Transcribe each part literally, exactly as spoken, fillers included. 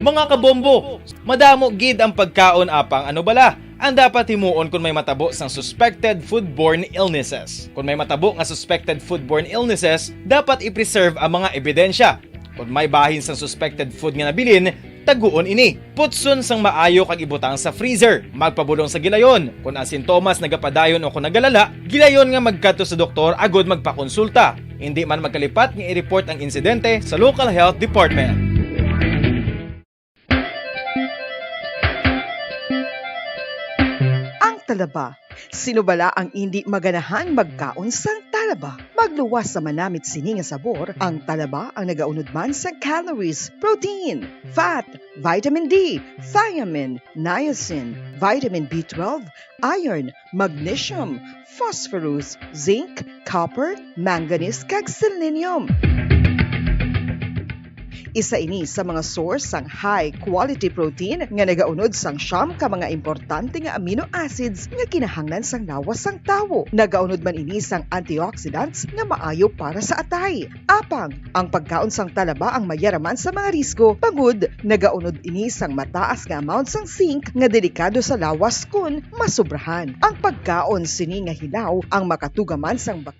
Mga kabombo, madamo gid ang pagkaon, apang ano bala ang dapat himuon kon may matabo sang suspected foodborne illnesses? Kon may matabo nga suspected foodborne illnesses, dapat i-preserve ang mga ebidensya. Kon may bahin sang suspected food nga nabilin, taguon ini. Putson sang maayo kag ibutang sa freezer. Magpabulong sa gilayon. Kon ang sintomas nagapadayon o kon nagalala, gilayon nga magkadto sa doktor agud magpakonsulta. Indi man magkalipat nga i-report ang insidente sa local health department. Ang talaba. Sino bala ang indi maganahang magkaon sang talaba? Magluwas sa manamit sini nga sabor, ang talaba ang nagaunod man sang calories, protein, fat, vitamin D, thiamine, niacin, vitamin B twelve, iron, magnesium, phosphorus, zinc, copper, manganese, kag selenium. Isa ini sa mga source sang high-quality protein nga nagaunod sang siyam ka mga importante nga amino acids nga kinahanglan sang lawas sang tawo. Nagaunod man ini sang antioxidants nga maayo para sa atay. Apang, ang pagkaon sang talaba ang mayaraman sa mga risgo, bangod nagaunod ini sang mataas nga amount sang zinc nga delikado sa lawas kon masobrahan. Ang pagkaon sini nga hilaw ang makatugaman sang bak-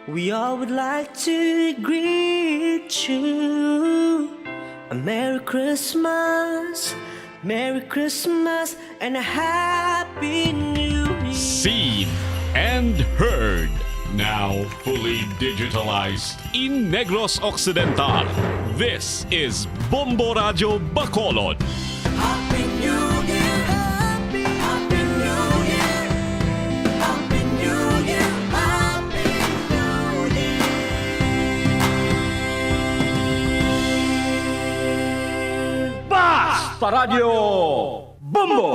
We all would like to greet you a Merry Christmas, Merry Christmas, and a Happy New Year. Seen and heard, now fully digitalized in Negros Occidental. This is Bombo Radyo Bacolod. Happy New Year! Happy, Happy New Year! Happy New Year! Happy New Year! Basta Radyo Bombo!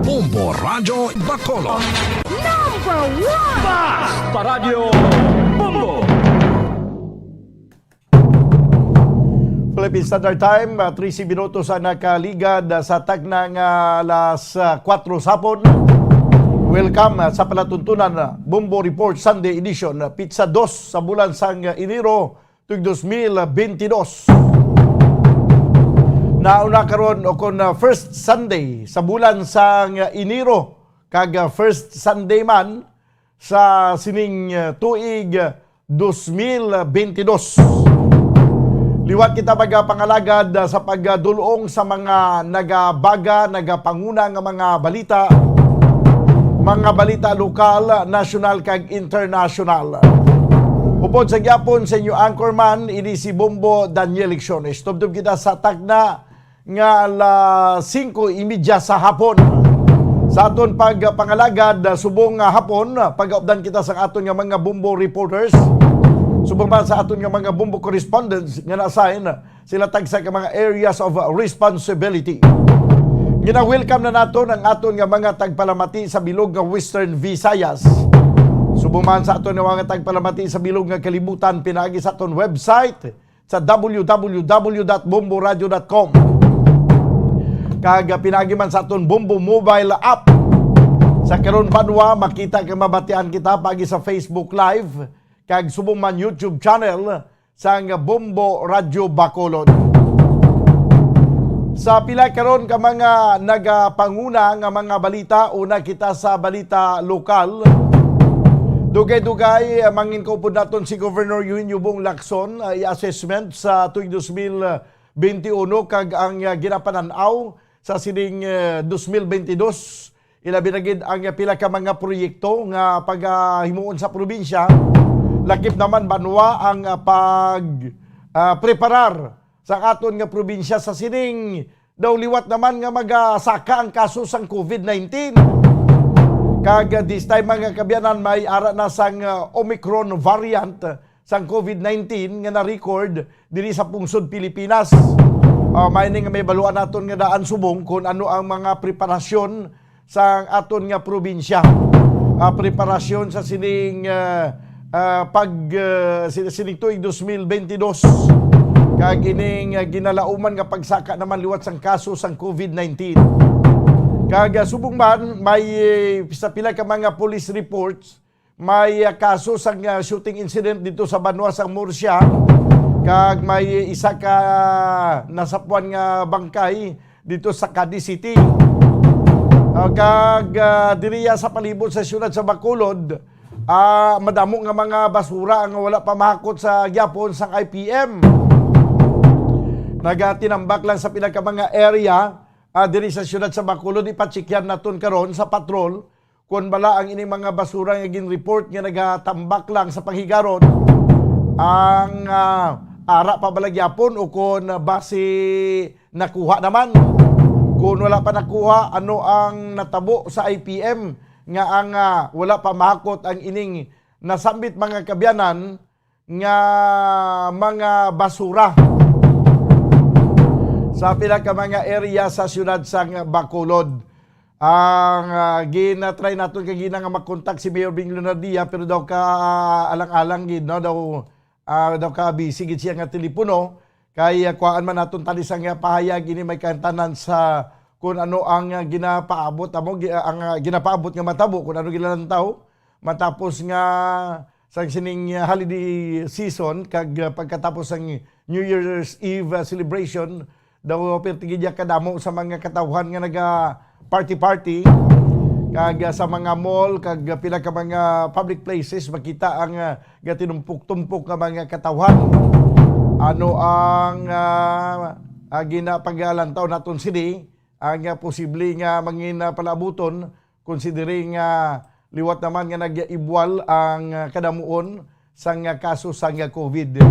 Bombo Radyo Bacolod. Number one! Basta Radyo Bombo! Philippine Standard Time, ah, trese minutos ang nakaligad, ah, sa tagna nga alas, ah, kuwatro sa hapon. Welcome, ah, sa palatuntunan, ah, Bombo Report Sunday Edition, ah, pitsa dos sa bulan sang, ah, Enero, tuig dos mil benti dos. Nauna karon o kon, ah, first Sunday sa bulan sang, ah, Enero, kag, ah, first Sunday man sa sining, ah, tuig, ah, dos mil benti dos. Liwat kita magapangalagad, ah, sa pagdul-ong sa mga nagabaga, nagapanguna nga mga balita, mga balita lokal, nasyonal, kag internasyonal. Upod sa gyapon sa inyo anchorman, ini si Bombo Daniel Lecciones. Tubtob kita sa tagna nga alas singko y media sa hapon. Sa aton pagpangalagad, subong nga hapon, pagaupdan kita sa aton nga mga Bombo reporters, subong man sa aton nga mga Bombo correspondents nga na-assign sila tagsa ka mga areas of responsibility. Gina-welcome na naton ang aton nga mga tagpalamati sa bilog nga Western Visayas. Subong man sa aton nga mga tagpalamati sa bilog nga kalibutan, pinaagi sa aton website, sa w w w dot bomboradio dot com. Kag, ah, pinaagi man sa aton Bombo mobile app. Sa karon banwa, makita kag mabatian kita paagi sa Facebook Live kag subong man YouTube channel sang Bombo Radyo Bacolod. Sa pila karon ka mga nagapanguna nga mga balita, una kita sa balita lokal. Dugay-dugay, ah, mangin kaupod naton si Governor Eugenio Bong Lacson, ah, i-assessment sa tuig dos mil benti uno kag ang, ah, ginapanan-aw sa sining, ah, dos mil benti dos. Ilabi na gid ang, ah, pila ka mga proyekto nga pagahimuon sa probinsya. Lakip naman banwa ang, ah, pag, ah, preparar sa aton nga probinsya sa sining daw liwat naman nga magasaka ang kaso sang covid nineteen. Kag, ah, this time, mga kaabyanan, may ara na sang, ah, Omicron variant sang covid nineteen nga na-record diri sa pungsod Pilipinas. Ah, may ni nga may baluan naton nga daan subong kung ano ang mga preparasyon sa aton nga probinsya. Ah, preparasyon sa sining, ah, ah, pag, ah, sin-, sining tuig dos mil benti dos. Kag ining, ah, ginalauman nga pagsaka naman liwat sang kaso sang covid nineteen. Kag, ah, subong man, may, eh, sa pila ka mga police reports, may, ah, kaso sang, ah, shooting incident dito sa banwa sang Murcia. Kag may isa ka nasapuan nga bangkay dito sa Cadiz City. Ah, kag, ah, diriya sa palibot sa siyudad sa Bacolod, ah, madamo nga mga basura ang wala pa mahakot sa gyapon sang I P M. Nagatinambak lang sa pila ka mga area, ah, diri sa siyudad sa Bacolod. Ipatsikyan naton karon sa patrol kon bala ang ining mga basura nga gin-report nga nagatambak lang sa panghigaron ang, ah, ara pa bala gyapon o kon basi nakuha naman. Kon wala pa nakuha, ano ang natabo sa I P M nga ang, ah, wala pa mahakot ang ining nasambit, mga kaabyanan, nga mga basura sa pila ka mga area sa siyudad sang Bacolod. Ang, ah, gina-try naton kagina nga makontak si Mayor Bing Leonardia, pero daw ka, ah, alang-alang gid, no? Daw, ah, daw ka busy gid siya nga telepono. Kay, ah, kuhaan man naton tani sang, ah, pahayag ini may kahantanan sa kung ano ang, ah, ginapaabot amo, gi-, ang, ah, ginapaabot nga matabo, kung ano ginalantaw matapos nga sang sining, ah, holiday season kag, ah, pagkatapos sang New Year's Eve, ah, celebration, daw perti gid kadamo sa mga katawhan nga naga party-party kag, ah, sa mga mall kag, ah, pila ka mga public places makita ang, ah, gatinumpok-tumpok nga mga katawhan. Ano ang, ah, ah, ginapagalantaw naton sini? Ang, ah, posible nga mangin, ah, palaabuton, considering nga liwat naman nga nag-ibwal ang, ah, kadamuon sang, ah, kaso sang, ah, COVID.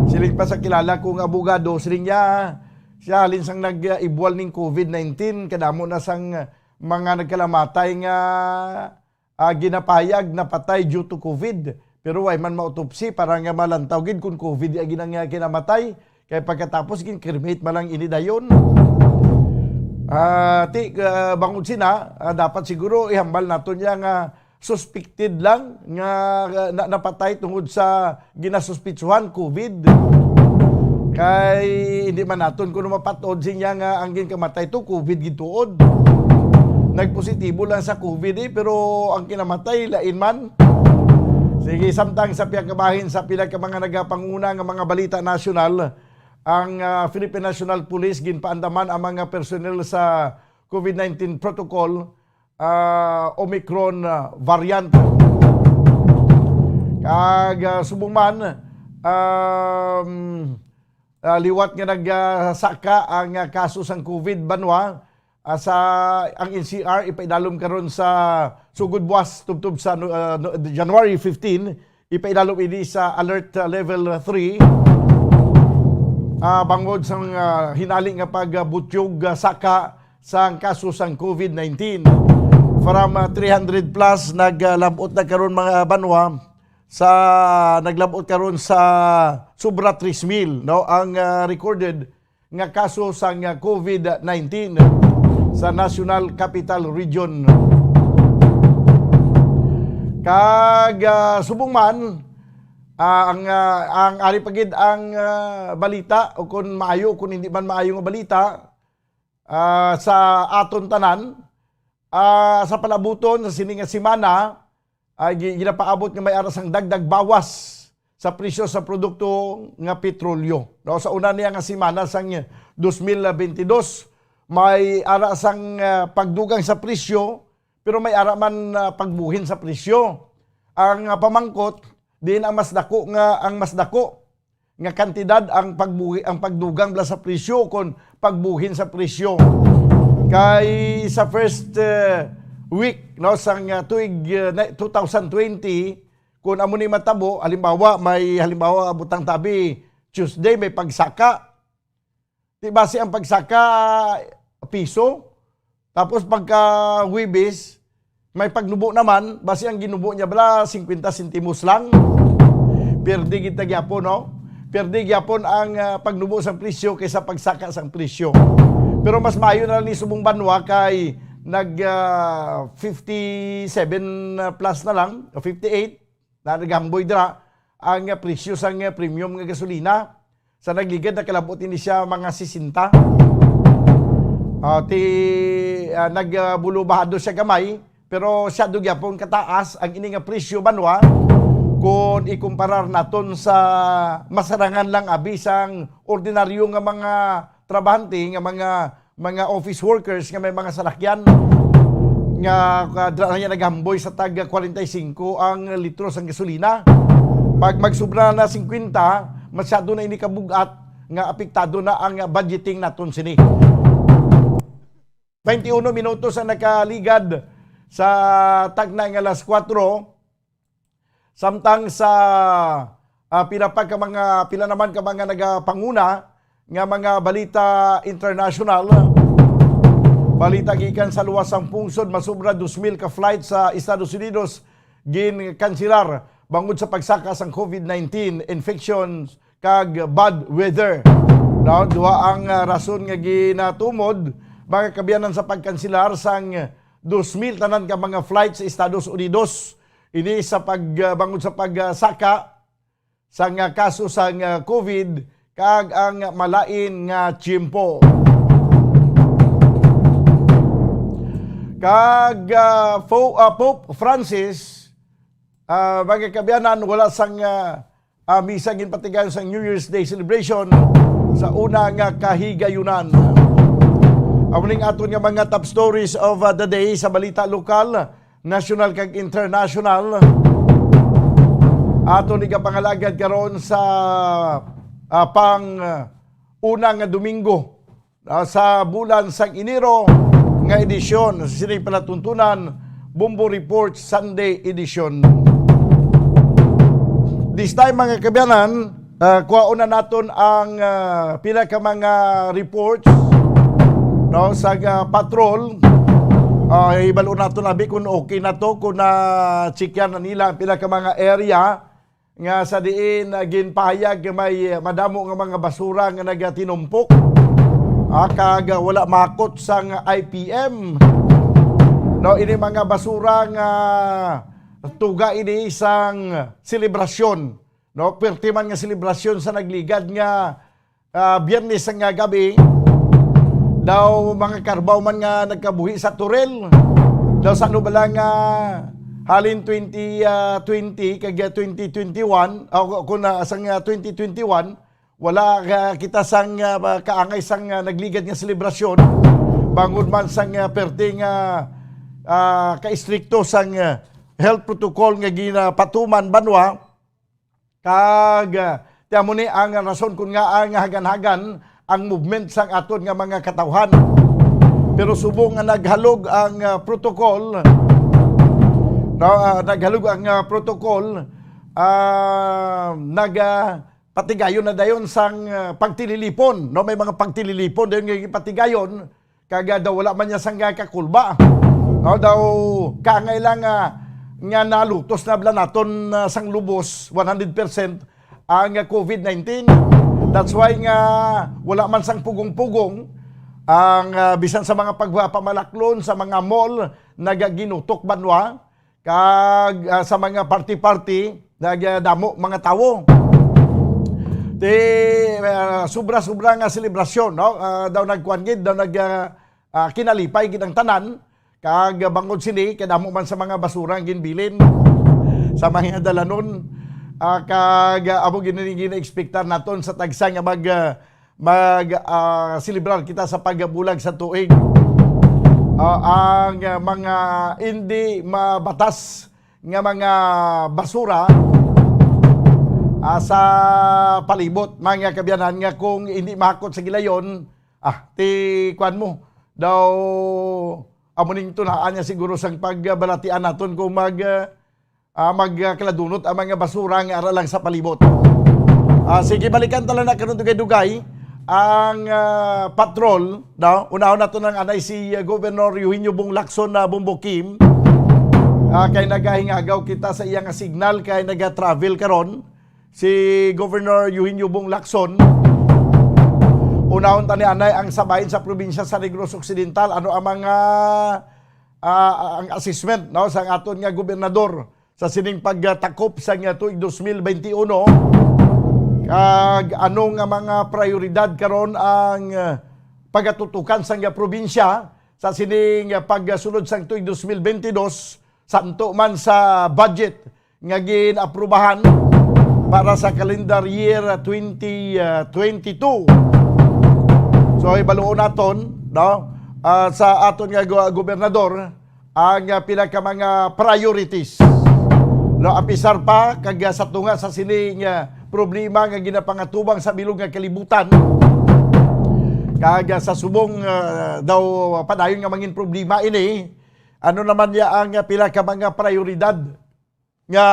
Siling pa sa kilala ko nga abogado, siling niya, siya halin sang nag-ibwal ning COVID nineteen, kadamo na sang, ah, mga nagkalamatay nga, ah, ginapahayag napatay due to COVID. Pero way man ma-autopsy para nga malantaw gid kung COVID ang ginang-, kinamatay. Kay pagkatapos, gin-cremate man lang ini dayon. Ah, ti, ah, bangod sina, ah, dapat siguro ihambal naton niya nga suspected lang nga, ah, na, napatay tungod sa ginasuspitsuhan COVID. Kay hindi man naton kuno mapat-od siya nga ang ginkamatay to COVID gid tuod. Nagpositibo lang sa COVID, eh, pero ang kinamatay lain man. Sige, samtang sa pihak nga bahin, sa pila ka mga nagapanguna nga mga balita nasyonal, ang, ah, Philippine National Police ginpaandaman ang mga personnel sa COVID nineteen protocol, ah, Omicron, ah, variant. Kag, ah, subong man, um, ah, liwat nga nagsaka ang, ah, kaso sang COVID banwa, ah, sa ang N C R ipaidalom karon sa sugod buwas tubtob sa, no, ah, no, January fifteen, ipaidalom ini sa alert, ah, level three. Ah, bangod sang, ah, hinali nga pagbutyog, ah, saka sang kaso sang COVID nineteen. From, ah, three hundred plus naglabot na karon, mga banwa, sa naglabot karon sa sobra tres mil, no, ang, ah, recorded nga kaso sang, ah, COVID nineteen sa National Capital Region. Kag, ah, subong man, ah, ang, ah, ang ari pa gid ang, ah, balita, o kung maayo, kung hindi man maayo nga balita, ah, sa aton tanan, ah, sa palabuton sa sini nga semana, ay gi-, ginapaabot nga may ara sang dagdag bawas sa presyo sa produkto nga petrolyo. No, sa una niya nga semana sang dos mil bentidós, may ara sang, ah, pagdugang sa presyo, pero may ara man, ah, pagbuhin sa presyo. Ang, ah, pamangkot, diin ang mas dako nga, ang mas dako nga kantidad ang pagbuhi, ang pagdugang bala sa presyo kon pagbuhin sa presyo. Kay sa first, eh, week, no, sang, ah, tuig, eh, na, two thousand twenty, kung amo ni matabo, halimbawa, may, halimbawa, butang tabi, Tuesday, may pagsaka. Di basi ang pagsaka piso, tapos pagka Huwebes, may pagnubo naman, basi ang ginubo niya bala, singkwenta sentimos lang. Pierde gid ta gyapon, no? Pierde gyapon ang, ah, pagnubo sang presyo kaysa pagsaka sang presyo. Pero mas maayo na lang ni subong banwa kay nag, ah, fifty-seven plus na lang, o fifty-eight, na naghamboy dira ang, ah, presyo sang, ah, premium nga gasolina. Sa nagligad, nakalabot ini siya mga sesenta. Ah, ti, ah, nag, ah, bulubahado siya gamay, pero siya do gyapon kataas ang ini nga presyo banwa Kung ikumparar naton sa masarangan lang abi sang ordinaryo nga mga trabahante, nga mga, mga office workers nga may mga salakyan nga, ah, dra-, nga naghamboy sa tag forty-five ang litro sang gasolina. Pag magsubra na fifty, masyado na ini kabug-at nga apektado na ang budgeting naton sini. Twenty-uno minutos ang nakaligad sa tagna nga alas kuwatro. Samtang sa, ah, pila pa ka mga, pila naman ka mga nagapanguna nga mga balita international, balita gikan sa luwas sang pungsod, masubra dos mil ka flight sa Estados Unidos ginkanselar bangod sa pagsaka sang covid nineteen infections kag bad weather. No, duha ang, ah, rason nga ginatumod, mga kaabyanan, sa pagkanselar sang dos mil tanan ka mga flight sa Estados Unidos. Ini sa pag, ah, bangod sa pagsaka sang, ah, kaso sang, ah, covid kag ang malain nga tiyempo. Kag, ah, Fo-, ah, Pope Francis, ah, mga kaabyanan, wala sang, ah, ah, misa ginpatigayon sang New Year's Day celebration sa una nga kahigayunan. Amo ning aton nga mga top stories of, ah, the day sa balita lokal, national kag international. Aton igapangalagad karon sa, ah, pang, ah, una nga Domingo, ah, sa bulan sang Enero nga edisyon sa sining palatuntunan, Bombo Report Sunday Edition. This time, mga kaabyanan, ah, kuhaon na naton ang, ah, pila ka mga reports, no, sa, ah, patrol. Ah, ibalo naton abi kung okay na to, kung na-checkyan na nila ang pila ka mga area nga sa diin, ah, ginpahayag nga may, ah, madamo nga mga basura nga nagatinumpok, ah, kag, ah, wala mahakot sang I P M. No, ini mga basura nga tuga ini sang selebrasyon, no? Perti man nga selebrasyon sa nagligad nga, ah, Biyernes nga gabi, daw mga karbaw man nga nagkabuhi sa Toril. Daw sa ano bala nga halin twenty, ah, twenty kag twenty twenty-one, o kung, ah, sang, ah, twenty twenty-one, wala, ah, kita sang, ah, kaangay sang, ah, nagligad nga selebrasyon. Bangod man sang, ah, perting, ah, ah, kaistrikto sang, ah, health protocol nga ginapatuman banwa. Kag, ah, ti amo ni ang rason kon ngaa nga hagan-hagan ang movement sang aton nga mga katawhan. Pero subong nga naghalog ang, ah, protocol, no, ah, naghalog ang, ah, protocol, ah, nag, ah, patigayon na dayon sang, ah, pagtililipon, no? May mga pagtililipon dayon nga patigayon, kag, ah, daw wala man niya sang, ah, kakulba. No, daw kaangay lang, ah, nga nalutos na bala naton, ah, sang lubos, one hundred percent ang, ah, covid nineteen. That's why nga wala man sang pugong-pugong ang, ah, bisan sa mga pagpamalaklon sa mga mall, nagaginutok banwa. Kag, ah, sa mga party-party, nagdamo mga tawo. Ti, ah, sobra-sobra nga selebrasyon, no? Ah, daw nagkuan gid, daw nag, ah, ah, kinalipay gid ang tanan. Kag, ah, bangod sini, kadamo man sa mga basura ang ginbilin sa mga dalanon. Ah, kag, ah, amo gid ni gina-expectar naton sa tagsa nga mag, ah, mag, ah, selebrar kita sa pagbulag sa tuig. Ah, ang, ah, mga indi mabatas nga mga basura, ah, sa palibot, mga kaabyanan, nga kung hindi mahakot sa gilayon, ah, ti kuan mo, daw amo ning tunaan niya siguro sang pagbalatian naton kung mag, ah, ah, magkaladunot ang mga basura nga ara lang sa palibot. Ah, sige, balikan ta lang na karon dugay-dugay ang, ah, patrol, no? Unahon nato nang anay si, ah, Governor Eugenio Bong Lacson na Bombo Kim. Ah, kay nagahingagaw kita sa iya nga signal kay naga-travel karon si Governor Eugenio Bong Lacson. Unahon ta ni anay ang sabahin sa probinsya sa Negros Occidental. Ano ang mga, ah, ang assessment, no, sa aton nga gobernador sa sining pagtakop sa nga tuig dos mil benti uno, kag ano nga mga prioridad karon ang, ah, pagatutukan sa nga probinsya sa sining, ah, pagsulod sang tuig dos mil benti dos, santo man sa budget nga gin-aprubahan para sa calendar year twenty twenty-two. So, ibaluon naton, no, ah, sa aton nga go-, gobernador ang, ah, pila ka mga priorities. No, apisar pa kag, ah, sa tunga sa sining, ah, problema nga ginapangatubang sa bilog nga kalibutan, kag, ah, sa subong, ah, daw padayon nga mangin problema ini, ano naman niya ang, ah, pila ka mga prioridad nga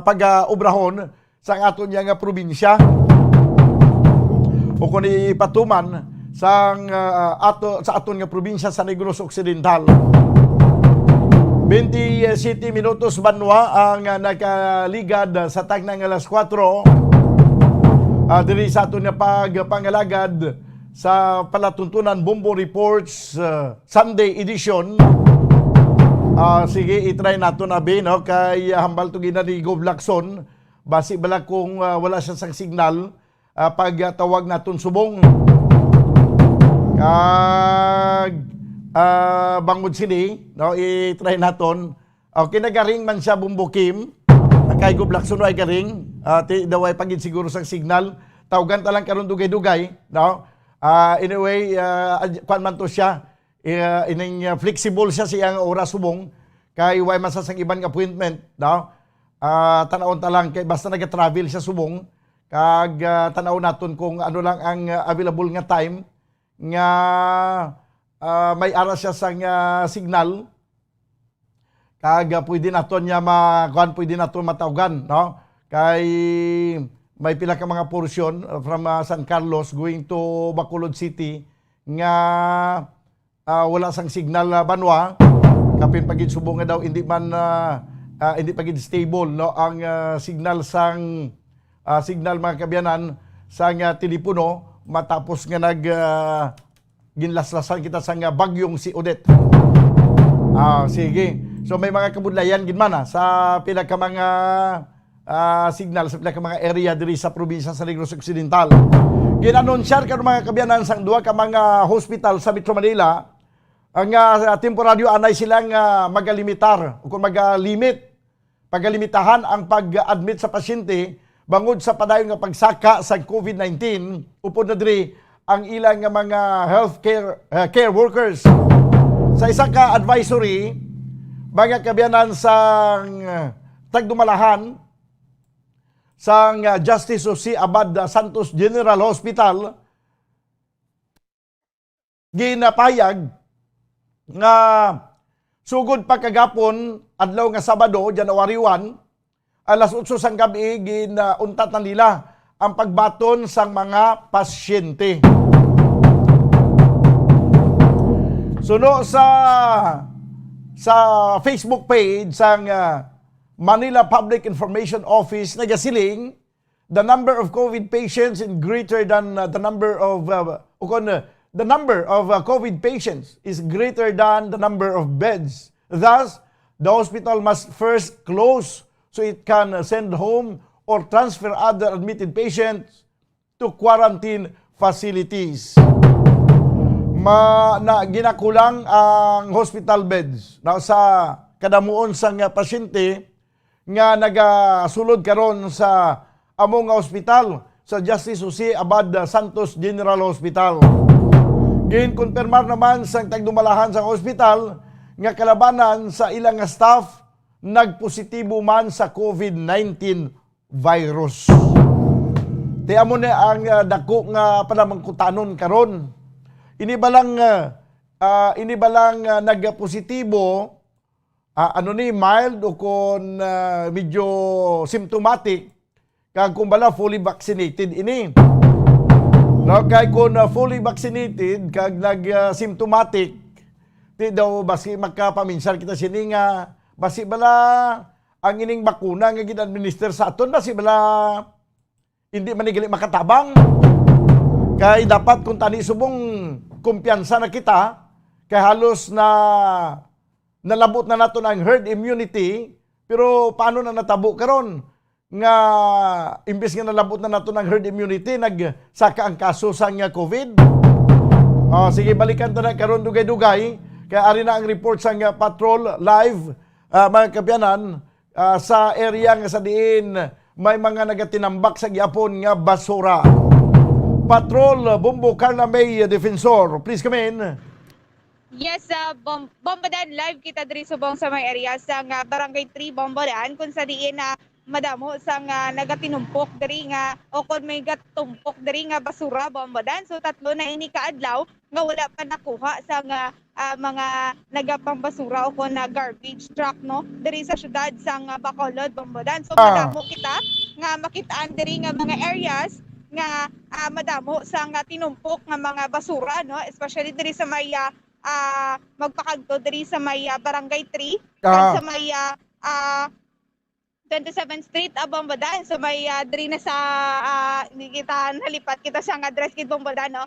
pag-obrahon sang aton niya nga probinsya, o kung ipatuman sang, ah, ato, sa aton nga probinsya sa Negros Occidental. Twenty-seven minutos banwa ang, ah, nakaligad sa takna nga alas kuwatro, ah, diri sa aton nga pagpangalagad sa palatuntunan Bombo Reports, ah, Sunday edition. Ah, sige, i-try naton abi, no? Kay, ah, hambal to gina ni Gov Lacson. Basi bala kung, ah, wala siya sang signal, ah, pag, ah, tawag naton subong. Kag, ah, bangod sini, no, i-try naton. Okay, nagaring man siya, Bombo Kim. Kay Gov Lacson way garing. Ah, ti, daw way pa gid siguro sang signal. Tawgan ta lang karon dugay-dugay, no? Ah, anyway, ah, ad-, kwan man to siya. Eh, ining, ah, flexible siya sa iyang oras subong. Kay way man sa sang iban nga appointment, no? Ah, tan-awon ta lang kay basta naga-travel siya subong. Kag, ah, tan-awon naton kung ano lang ang, ah, available nga time nga, ah, may ara siya sang, ah, signal. Kag, ah, pwede naton niya ma-, kuwan, pwede naton matawgan, no? Kay may pila ka mga portion, ah, from, ah, San Carlos going to Bacolod City nga, ah, wala sang signal, ah, banwa. Kapin pa gid subong nga daw hindi man, ah, ah, hindi pa gid stable, no, ang, ah, signal sang, ah, signal, mga kaabyanan, sang, ah, telepono matapos nga nag, ah, ginlaslasan kita sang, ah, bagyong si Odette. Ah, sige. So, may mga kabudlayan gid man, ah, sa pila ka mga, ah, signal sa pila ka mga area diri sa probinsya sa Negros Occidental. Gin-anunsyar karon, mga kaabyanan, sang duha ka mga hospital sa Metro Manila, ang, ah, temporaryo anay sila nga magalimitar o kung magalimit, pagalimitahan ang pag-admit sa pasyente bangod sa padayon nga pagsaka sa COVID nineteen, upod na diri ang ilang nga mga healthcare, ah, care workers. Sa isa ka advisory, mga kaabyanan, sang, ah, tagdumalahan sang, ah, Justice Jose Abad, ah, Santos General Hospital, ginapayag nga sugod pa kagapon, adlaw nga Sabado, January one, alas otso sang gab-i, ginauntat na nila ang pagbaton sang mga pasyente. Suno sa, sa Facebook page sang, ah, Manila Public Information Office, nagasiling, the number of COVID patients is greater than, uh, the number of, uh, ukon, uh, the number of, uh, COVID patients is greater than the number of beds. Thus, the hospital must first close so it can, uh, send home or transfer other admitted patients to quarantine facilities. Ma-, na, ginakulang ang hospital beds na sa kadamuon sang, uh, pasyente nga nagasulod karon sa amo nga ospital, sa Justice Jose Abad Santos General Hospital. Ginkonfirmar naman sang tagdumalahan sang ospital nga kalabanan sa ilang nga staff nagpositibo man sa COVID nineteen virus. Ti amo ni ang, ah, dako nga panamangkutanon karon. Ini ba lang, ah, ah, ini ba lang, ah, nagpositibo, ah, ano ni, mild o kon, ah, medyo symptomatic, kag kung bala fully vaccinated ini. No, kay kung, ah, fully vaccinated kag nag, ah, symptomatic, ti daw basi makapaminsar kita sini nga basi bala ang ining bakuna nga gin-administer sa aton, basi bala hindi man ni gali makatabang. Kay dapat kung tani subong kumpiyansa na kita, kay halos na nalabot na naton ang herd immunity, pero paano na natabo karon nga imbes nga nalabot na naton ang herd immunity, nagsaka ang kaso sang, ah, COVID? Oh, sige, balikan ta na karon dugay-dugay. Kay ari na ang report sang, ah, Patrol Live, ah, mga kaabyanan. ah, sa area nga sa diin may mga nagatinambak sa gihapon nga basura. Patrol, Bombo Carla May Defensor, please come in. Yes, ah, Bom-, Bombodan, live kita diri subong sa may area sa nga Barangay three, Bombodan, kung sa diin na madamo sa nga nagatinumpok diri nga, o kung may gatumpok diri nga basura, Bombodan. So, tatlo na ini ka adlaw nga wala pa nakuha sa nga, ah, mga nagapangbasura o kung na garbage truck, no, diri sa syudad sa nga Bacolod, Bombodan. So, Ah. madamo kita nga makitaan diri nga mga areas nga, ah, madamo sa nga tinumpok nga mga basura, no, especially diri sa may, ah, ah, magpakadto diri sa may, ah, Barangay three, kag Ah. sa may, ah, ah, twenty-seventh Street, ah, Bombodan. So may, ah, diri na sa, ah, hindi kita nalipat kita sa nga address gid, Bombodan, no?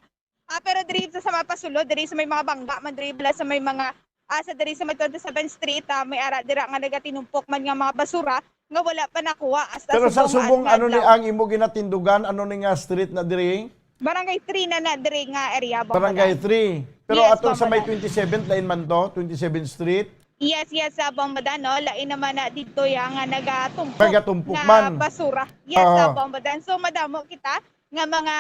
Ah, pero diri sa, sa mapasulod, diri sa may mga bangga man, diri bala sa may mga, ah, sa diri sa may twenty-seventh Street, ah, may ara dira nga nagatinumpok man nga mga basura nga wala pa nakuha hasta Pero sa subong nga subong, ano ni adlaw. ang imo ginatindugan? Ano ni nga street na diri? Barangay three na na diri nga area, Bombodan. Barangay three. Pero Yes, ato sa may Bombodan. twenty-seventh, lain man to? Twenty-seventh Street? Yes, yes, sa Bombodan, no? Lain naman na dito ya nga nagatumpok Nagatumpok nga man. basura. Yes, Oo. sa Bombodan. So, madamo kita nga mga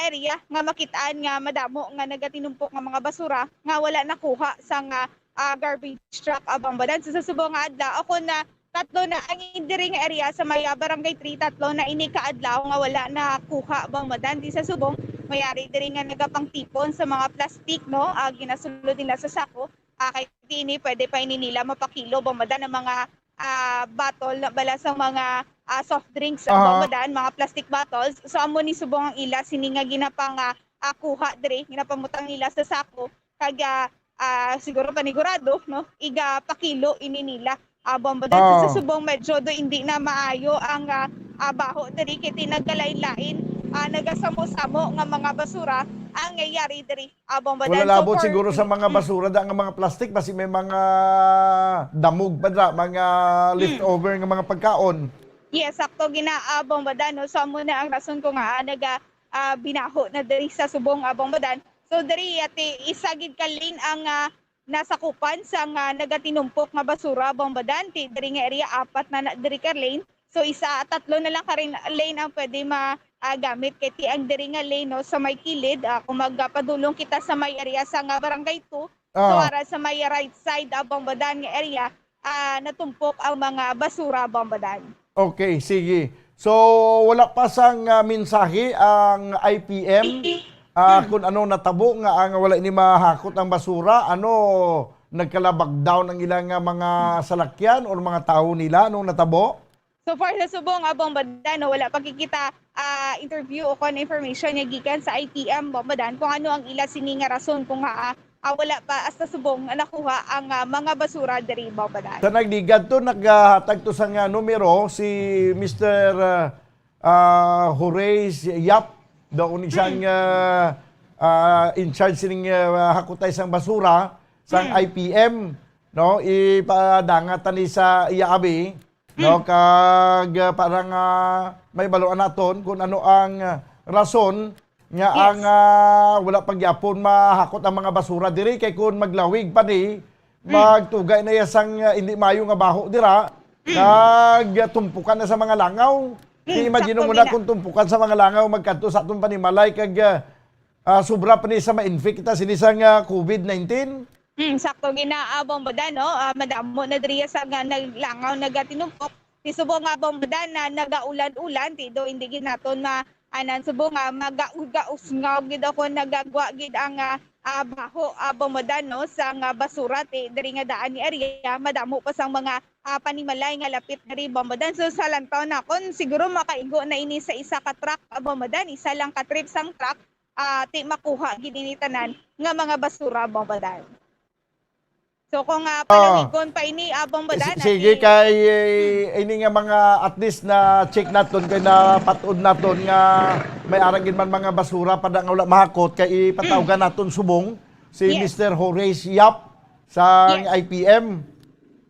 area nga makitaan nga madamo nga nagatinumpok nga mga basura nga wala nakuha sa nga, ah, garbage truck, ah, Bombodan. So, sa subong nga adlaw, ako na tatlo na ang diri nga area sa may, ah, Barangay three, tatlo na ini ka adlaw nga wala nakuha, Bombodan. Di sa subong, may ari diri nga nagapangtipon sa mga plastic, no? Ah, ginasulod nila sa sako. Ah, kay di ini, pwede pa ini nila mapakilo, Bombodan, ang mga, ah, bottle na bala sa mga, ah, soft drinks, Aha. Bombodan, mga plastic bottles. So, amo ni subong ang ila sini nga ginapang, ah, ah, kuha diri, ginapamutang nila sa sako. Kag, ah, ah, siguro panigurado, no? Iga pakilo ini nila. Ah, Bombodan, sa Oh. subong medyo do hindi na maayo ang, ah, ah, baho diri kay ti nagkalain-lain, ah, nagasamo-samo nga mga basura ang nangyayari diri. Ah, Bombodan. Wala So, labot for siguro sa mga Mm. basura da nga mga plastic, basi may mga damog pa da, mga Mm. leftover nga mga pagkaon. Yes, sakto gina, ah, Bombodan, no? So, amo na ang rason ko nga, ah, naga, ah, binaho na diri sa subong, ah, Bombodan. So, diri, ati, isa gid ka lane ang, ah, nasakupan sa nga nagatinumpok nga basura, Bombodan. Ti, diri nga area, apat na, na diri ka lane. So, isa, tatlo na lang ka rin lane ang pwede ma, ah, gamit. Kay ti ang diri nga lane, no, sa may kilid, ah, kung magpadulong kita sa may area sa nga Barangay two, so, Ah. ara sa may right side, ah, Bombodan nga area, ah, natumpok ang mga basura, Bombodan. Okay, sige. So, wala pa sang, ah, mensahe ang I P M, ah, Mm. kung ano natabo nga ang wala ini mahakot ang basura, ano, nagkalabag down ang ilang, ah, mga salakyan or mga tawo nila? Anong natabo? So far sa subong, ah, Bombodan, no, wala pa gid kita, ah, interview o kon information nga gikan sa I P M, Bombodan, kung ano ang ila sini nga rason kung, ah, ah, wala pa hasta subong nakuha ang, ah, mga basura diri, Bombodan. Sa nagligad to, naghatag to sa nga numero si Mister, ah, ah, Horace Yap, daw isang, Mm. ah, ah, in charge sining, ah, hakutay sang basura sang Mm. I P M, no? Ipadanga ta ni sa iya abi, no? Mm. Kag, ah, para nga may baluan naton kung ano ang, ah, rason nga Yes. ang, ah, wala pa gyapon mahakot ang mga basura diri, kay kung maglawig pa ni, Mm. magtugay na iya sang, ah, hindi mayo nga baho dira, Mm. kag, ah, tumpukan na sa mga langaw. Mm, I-imagine sakto mo na gina- kung tumpukan sa mga langaw magkadto sa aton panimalay, kag, ah, ah, sobra pa ni sa ma-infect kita sini sang, ah, covid nineteen. Mm, sakto gina, ah, Bombodan, no? Ah, madamo na diriya sa nga naglangaw, nagatinumpok. Ti subong nga, Bombodan, na nagaulan-ulan, ti do hindi gid naton ma-, anan, subong nga maga-, gausngaw gid ako, nagagwa gid ang, ah, ah, baho, ah, Bombodan, no, sa nga basura, ti diri nga daan ni area, madamo pa sang mga, ah, panimalay nga lapit diri, Bombodan. So, sa lantaw nakon, siguro makaigo na ini sa isa ka truck, ah, Bombodan, isa lang ka trip sang truck, ah, ti makuha gid ini tanan nga mga basura, Bombodan. So, kung, ah, Ah. palawigon pa ini, ah, Bombodan, Si-, sige, ati- kay, eh, Hmm. ini nga mga at least na-check naton, kay napat-od naton nga may ara gid man mga basura pa da nga wala mahakot, kay ipatawgan Hmm. naton subong si Yes. Mister Horace Yap sa Yes. I P M.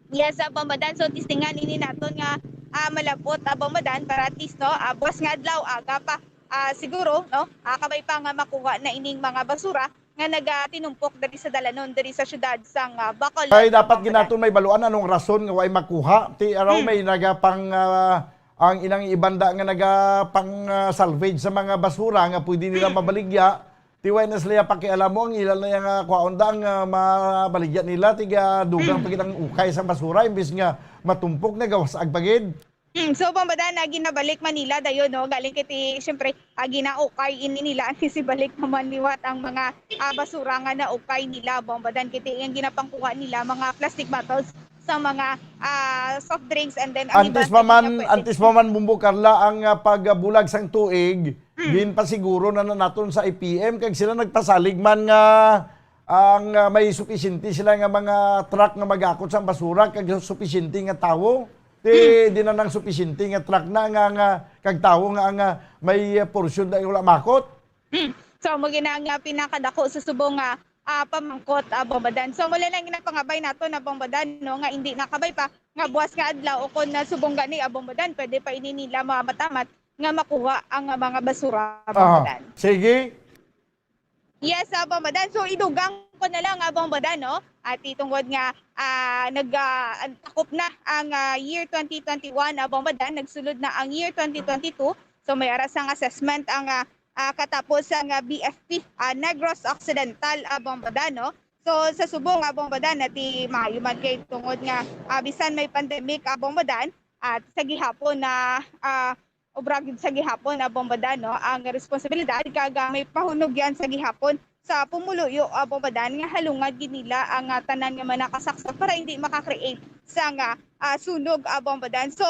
Yes, ah, Bombodan. So, testingan ini naton nga, ah, malabot, ah, Bombodan, para at least, no, ah, buwas nga adlaw, aga pa, ah, siguro, no, ah, kabay pa nga makuha na ining mga basura. nga nagatinumpok diri sa dalanon diri sa siyudad sang, ah, Bacolod, Ay, dapat Bombodan. Ginaton may baluan anong rason nga way makuha. Ti, araw Hmm. may nagapang, ah, ang ilang ibanda nga nagapang, ah, salvage sa mga basura nga pwede nila Hmm. mabaligya. Ti, way na sila pakialam mo ang ilan na yang, ah, kwaon da ang, ah, mabaligya nila. Tiga dugang Hmm. pa gid ang ukay sang basura imbis nga matumpok na gawas agpagid. Hmm, so, Bombodan, na ginabalik man nila dayon, no? Galing kay ti, siyempre, ah, ginaukay ini nila, ang sibalik naman liwat ang mga, ah, basura nga naukay nila, Bombodan, kay ti, ang ginapangkuha nila, mga plastic bottles sa mga, ah, soft drinks, and then ang iba Antes pa man, pwede antes pa man, Bumbo Carla, ang, ah, pagbulag sang tuig, Hmm. ginpasiguro na, na naton sa I P M, kag sila nagpasalig man nga ang, ah, may supisyente sila nga mga truck nga magakot sang basura, kag supisyente nga tawo. Ti, Hmm. di na nang supisyente nga truck na nga, nga kag tawo nga, nga may, ah, porsyon na wala makot. Hmm. So, mo gina nga pinakadako sa subong nga, ah, pamangkot, ah, Bombodan. So, mula lang ginapangabay nato na Bombodan, no, nga hindi nakabay pa, nga buwas nga adlaw o kung na subong gani, ah, Bombodan, pwede pa ini nila ma-, matamat nga makuha ang, ah, mga basura, Aha. Bombodan. Sige. Yes, ah, Bombodan. So, idugang ko na lang, ah, Bombodan, no? At itungod nga, ah, nag, ah, an-, takop na ang, ah, year twenty twenty-one, ah, Bombodan, nagsulod na ang year twenty twenty-two. So, may ara sang assessment ang, ah, ah, katapos ang, ah, B F P, ah, Negros Occidental, ah, Bombodan, no? So, sa subong, ah, Bombodan, na ti maayo man kay tungod nga, ah, bisan may pandemic, ah, Bombodan, at sa gihapon na, ah, obra gid sa gihapon, ah, Bombodan, no, ang responsibilidad, kag, ah, may pahunogyan sa gihapon sa pumuluyo, ah, Bombodan, nga halungan gid nila ang, ah, tanan nga mga nakasaksok para hindi maka-create sang, ah, ah, sunog, ah, Bombodan. So,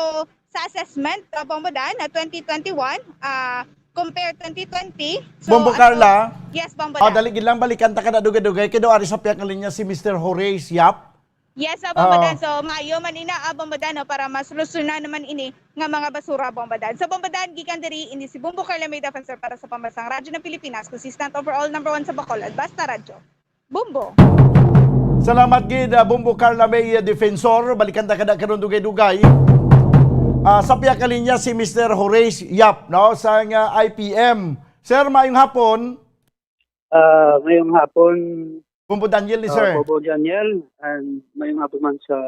sa assessment, ah, Bombodan, na twenty twenty-one, ah, compare twenty twenty. So, Bombo ato Carla? Yes, Bombodan. Ah, dali gid lang, balikan ta ka na dugay-dugay. Kay daw ari sa pihak nga linya si Mister Horace Yap. Yes, ah, Bombodan. Oo. So, maayo man ina, ah, Bombodan, no, para masolusyonan naman ini nga mga basura, Bombodan. So, Bombodan, gikan diri, ini si Bombo Carla May Defensor para sa Pambansang Radyo ng Pilipinas, consistent overall, number one sa Bacolod, Basta Radyo. Bombo. Salamat gid, ah, Bombo Carla May, ah, Defensor. Balikan ta kada karon dugay-dugay. Ah, sa pihak nga linya si Mister Horace Yap, no, sa nga I P M. Sir, maayong hapon. Ah, ngayong hapon, Bombo Daniel ni ah, sir. Bobo Daniel, and ngayong hapon man sa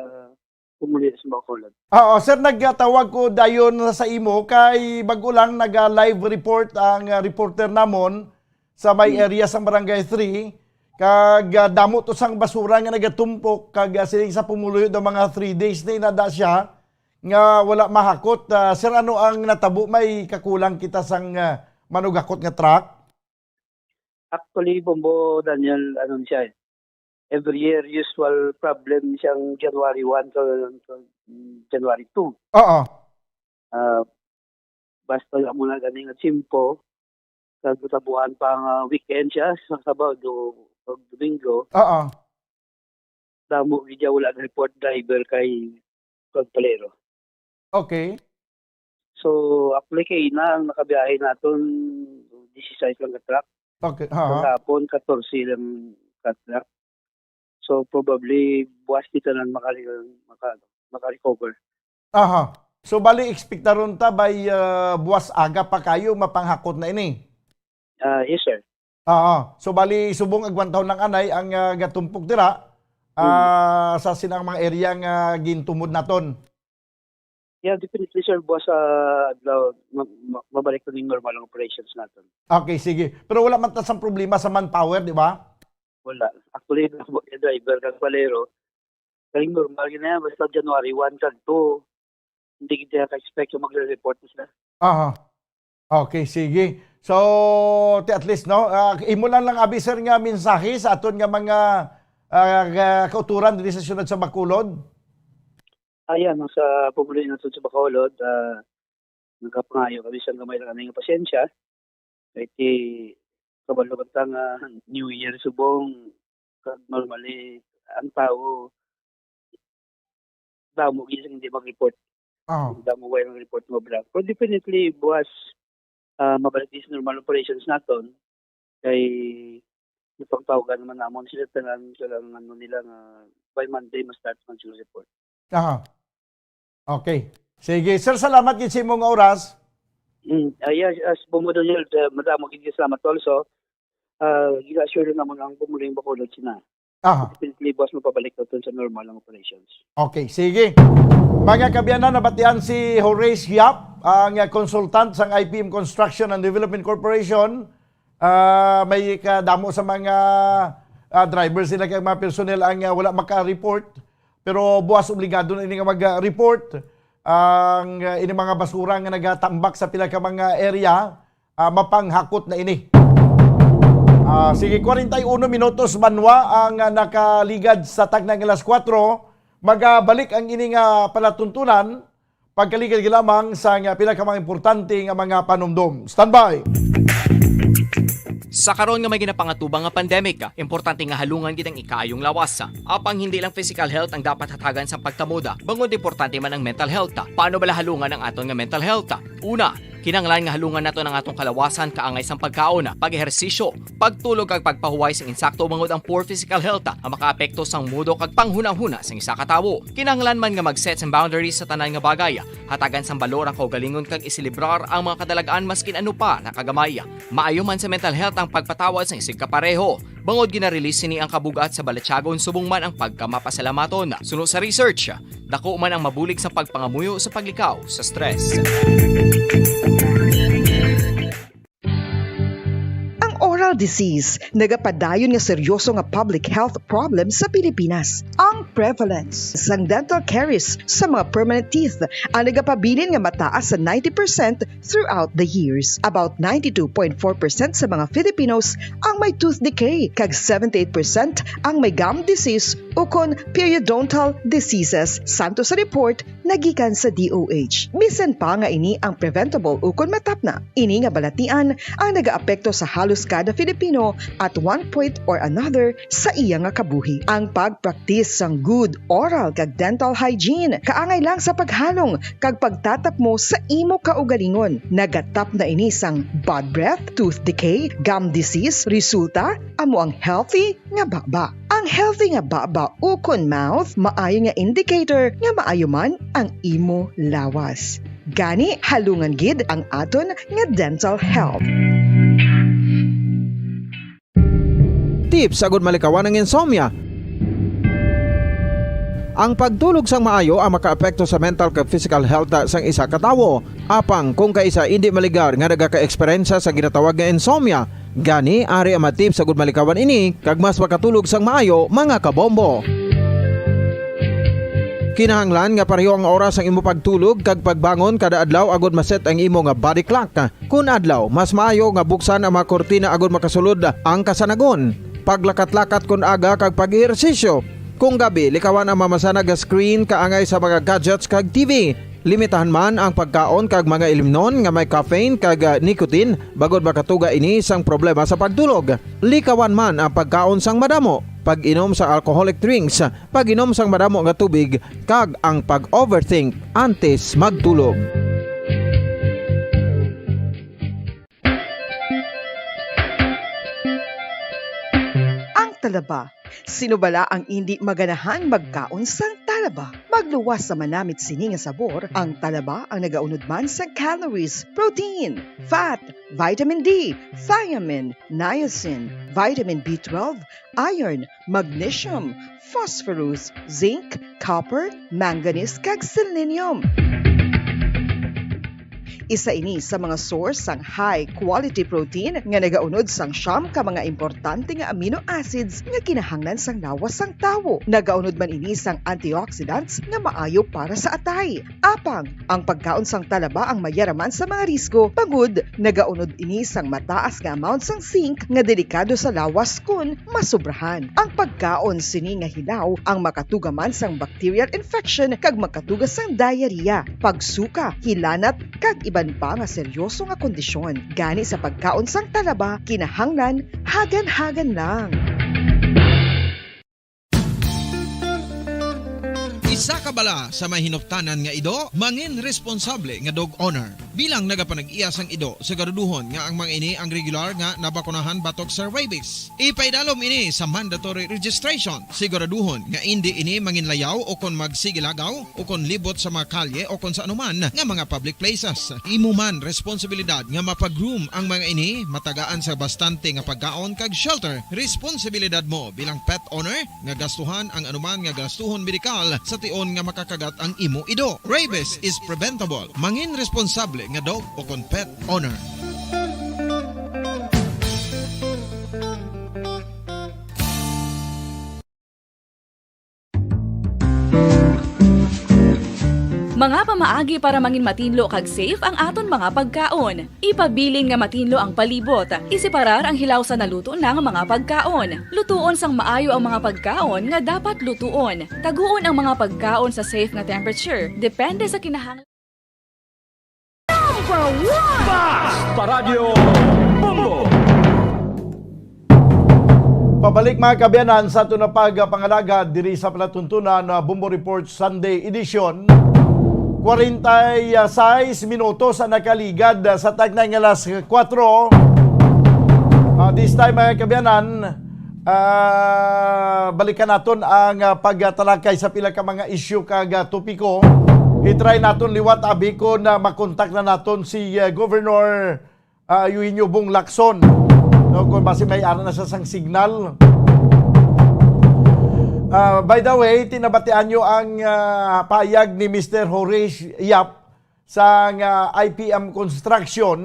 pumuli sa Bacolod. Oo, sir, nagtawag ko dayon sa imo kay bag-o lang naga-live report ang, ah, reporter namon sa may Hmm. area sa Barangay three, kag, ah, damo to sang basura nga nagatumpok, kag, ah, siling sa pumuluyo daw mga three days na inada siya nga wala mahakot. Ah, sir, ano ang natabo? May kakulang kita sang, ah, manugakot nga truck? Actually, Bombo Daniel, ano siya eh, every year, usual problem siyang January one to, to January two. Oo. Ah, basta wala mo na gani nga tiyempo, kag tabuan pa nga weekend siya, sa Sabado o Domingo. Oo. Damo gid siya wala report driver kay, kag palero. Okay. So, actually, kay ina ang nakabiyahe naton, disisais lang ka truck. Okay, ha. Kagahapon, katorse lang ka truck. So, probably, buwas kita nang makali-, maka-, maka-recover. Aha. So, bali, ekspektaron ta by, ah, buwas aga pa kayo, mapanghakot na ini? Ah, yes, sir. Oo. So, bali, subong agwantahon lang anay ang, ah, gatumpok dira, Hmm. ah, sa sinang mga area nga gintumod naton? Yeah, definitely, sir. Buwas sa adlaw, ma-, ma-, mabalik na ning normal ang operations naton. Okay, sige. Pero wala man ta sang problema sa manpower, di ba? Wala. Actually, yung driver kag palero, kaning normal gid na yan. Basta January one kag two, hindi kita ka-expect yung magre-report na sila. Aha. Okay, sige. So, ti at least, no? Ah, imo lang lang, abi, sir, nga mensahe sa aton nga mga, ah, ga-, kauturan diri sa siyudad sa Bacolod? Ayan, no, sa pumuluyo naton sa Bacolod, ah, nagapangayo kami sa gamay lang anay nga pasensya. Kay ti, kabalo man ta nga New Year subong, kag normally, ang tawo, damo gid ang hindi mag-report. Oo. Damo way mag-report nga obra. Pero definitely, buwas, ah, mabalik din sa normal operations naton. Kay, ipangtawagan naman namon sila tanan, kailangan ano nila nga by Monday, ma-start man sila report. Aha. Okay. Sige. Sir, salamat gid sa imo nga oras. Mm, ah, yes, as Bombo Daniel, uh, madamo gid salamat also. Ah, gina-assure lang naman ang pumuli yung Bacolod sina. Aha. Definitely, boss, mapabalik na to sa normal ang operations. Okay, sige. Mga kaabyanan, nabatian si Horace Yap, ang, ah, consultant sang I P M Construction and Development Corporation. Ah, may kadamo sa mga, ah, drivers nila kay mga personnel ang, ah, wala maka-report. Pero buwas obligado na ini nga mag-report. Ang, ah, ini mga basura nga nagatambak sa pila ka mga area, ah, mapanghakot na ini. Ah, sige, kwarenta y uno minutos banwa ang, ah, nakaligad sa tagna nga alas kuwatro. Magabalik ang ini nga palatuntunan pagkaligad lamang sa nga pila ka mga importante nga mga panumdom. Standby! Sa karon nga may ginapangatubang nga pandemic, importante nga halungan gid ang ikaayong lawas. Apang hindi lang physical health ang dapat hatagan sa pagkamuda, bangod importante man ang mental health. Paano bala halungan ang aton nga mental health? Una, kinahanglan nga halungan naton ang atong kalawasan kaangay sang pagkaon, pag-ehersisyo, pagtulog kag pagpahuway sang insakto, bangod ang poor physical health ang makaapekto sang mudo kag panghunahuna sang isa ka tawo. Kinahanglan man nga mag-set sang boundaries sa tanan nga bagay, hatagan sang balor ang kaugalingon kag iselebrar ang mga kadalag-an maskin ano pa na kagamay. Maayo man sa mental health ang pagpatawad sang isigkapareho, bangod gina-release sini ang kabug-at sa balatyagon subong man ang pagkamapasalamaton. Suno sa research, dako man ang mabulig sa pagpangamuyo sa paglikaw sa stress. Ang oral disease nagapadayon nga seryoso nga public health problem sa Pilipinas. Ang prevalence sang dental caries sa mga permanent teeth ang nagapabilin nga mataas sa ninety percent throughout the years. About ninety-two point four percent sa mga Filipinos ang may tooth decay, kag seventy-eight percent ang may gum disease ukon periodontal diseases, santo sa report nagikan sa D O H. Bisan pa nga ini ang preventable ukon matapna, ini nga balatian ang nagaapekto sa halos kada Filipino at one point or another sa iya nga kabuhi. Ang pagpraktis sang good oral kag dental hygiene kaangay lang sa paghalong kag pagtatapmo sa imo kaugalingon. Nagatapna ini sang bad breath, tooth decay, gum disease, resulta amo ang healthy nga baba. Ang healthy nga baba ukon mouth maayo nga indicator nga maayo man ang imo lawas. Gani, halungan gid ang aton nga dental health. Tips agud malikawan ang insomnia. Ang pagtulog sang maayo ang makaapekto sa mental kag physical health sang isa ka tawo. Apang kung kaisa indi maligar nga nagaka-eksperyensya sa ginatawag nga insomnia, gani ari ang mga tips agud malikawan ini kag mas makatulog sang maayo, mga kabombo. Kinahanglan nga pareho ang oras sang imo pagtulog kag pagbangon kada adlaw agud ma-set ang imo nga body clock. Kun adlaw, mas maayo nga buksan ang mga kurtina agud makasulod ang kasanagon. Paglakat-lakat kun aga kag pag-ehersisyo. Kung gabi, likawan ang mamasanag nga screen kaangay sa mga gadgets kag T V. Limitahan man ang pagkaon kag mga ilimnon nga may caffeine kag, ah, nicotine, bangod makatuga ini sang problema sa pagtulog. Likawan man ang pagkaon sang madamo, pag-inom sa alcoholic drinks, pag-inom sang madamo nga tubig, kag ang pag-overthink antes magtulog. Ang talaba. Sino bala ang indi maganahan magkaon sang talaba? Magluwas sa manamit sini nga sabor, ang talaba ang nagaunod man sa calories, protein, fat, vitamin D, thiamine, niacin, vitamin B twelve, iron, magnesium, phosphorus, zinc, copper, manganese, kag selenium. Isa ini sa mga source sang high quality protein nga nagaunod sang siyam ka mga importante nga amino acids nga kinahanglan sang lawas sang tawo. Nagaunod man ini sang antioxidants nga maayo para sa atay. Apang, ang pagkaon sang talaba ang mayaraman sa mga risgo, bangod nagaunod ini sang mataas nga amount sang zinc nga delikado sa lawas kon masobrahan. Ang pagkaon sini nga hilaw ang makatuga man sang bacterial infection kag makatuga sang diarrhea, pagsuka, hilanat, kag iban pa nga seryoso nga kondisyon. Gani sa pagkaon sang talaba, kinahanglan hagan-hagan lang. Sa kabala sa may hinuptanan nga ido, mangin responsable nga dog owner. Bilang nagapanag-iya sang ido, siguraduhon nga ang mga ini ang regular nga nabakunahan batok sa rabies. Ipaidalom ini sa mandatory registration. Siguraduhon nga indi ini manginlayaw o kon magsigilagaw o kon libot sa mga kalye o kon sa anuman nga mga public places. Imo man responsibilidad nga mapag-groom ang mga ini, matagaan sa bastante nga pagkaon kag shelter. Responsibilidad mo bilang pet owner nga gastuhan ang anuman nga gastuhon medikal sa tion nga makakagat ang imo ido. Rabies is preventable. Mangin responsable nga dog o kon pet owner. Mga pamaagi para mangin matinlo kag safe ang aton mga pagkaon. Ipabilin nga matinlo ang palibot. Isiparar ang hilaw sa naluto na nga mga pagkaon. Lutuon sang maayo ang mga pagkaon nga dapat lutuon. Taguon ang mga pagkaon sa safe nga temperature, depende sa kinahanglan. Basta Radyo Bombo! Pabalik, mga kaabyanan, sa aton nga pagpangalagad diri sa palatuntunan nga Bombo Report Sunday Edition. Kwarenta y seis minutos ang nakaligad sa tagnay nga alas kuwatro. Ah, this time, mga kaabyanan, ah, balikan naton ang, ah, pagtalakay sa pila ka mga isyu kag, ah, topiko. I-try naton liwat abi kon, ah, makontak na naton si, ah, Governor, ah, Eugenio Bong Lacson, no, kung basi may ara na siya sang signal. Ah, by the way, tinabatian nyo ang, ah, payag ni Mister Horace Yap sang, ah, I P M Construction.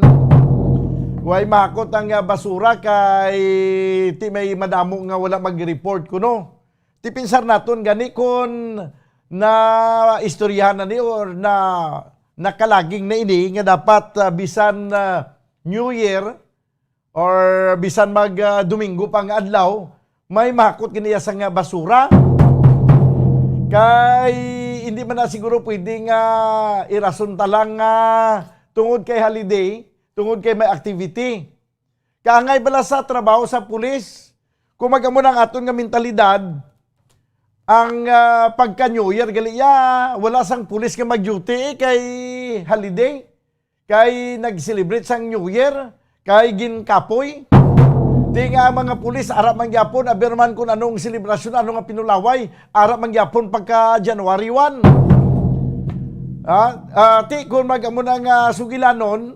Way mahakot ang, ah, basura kay ti may madamo nga wala mag-report kuno. Ti pinsar naton gani kon naistoryahan na ni or na nakalaging na ini nga dapat, ah, bisan, ah, New Year or bisan mag, ah, Domingo pa nga adlaw, may mahakot gani iya sang basura. Kay hindi man na siguro pwede nga irason ta lang nga tungod kay holiday, tungod kay may activity. Kaangay bala sa trabaho sa pulis. Kung mag-amo na ang aton nga mentalidad, ang, ah, pagka New Year gali, ya, wala sang pulis nga mag-duty, eh, kay holiday, kay nag-celebrate sang New Year, kay ginkapoy. Ti nga ang mga pulis, ara man gyapon, aber man kung anong selebrasyon, ano nga pinulaway, ara man gyapon pagka January one. Ah, ah, ti kung mag-amo na nga sugilanon,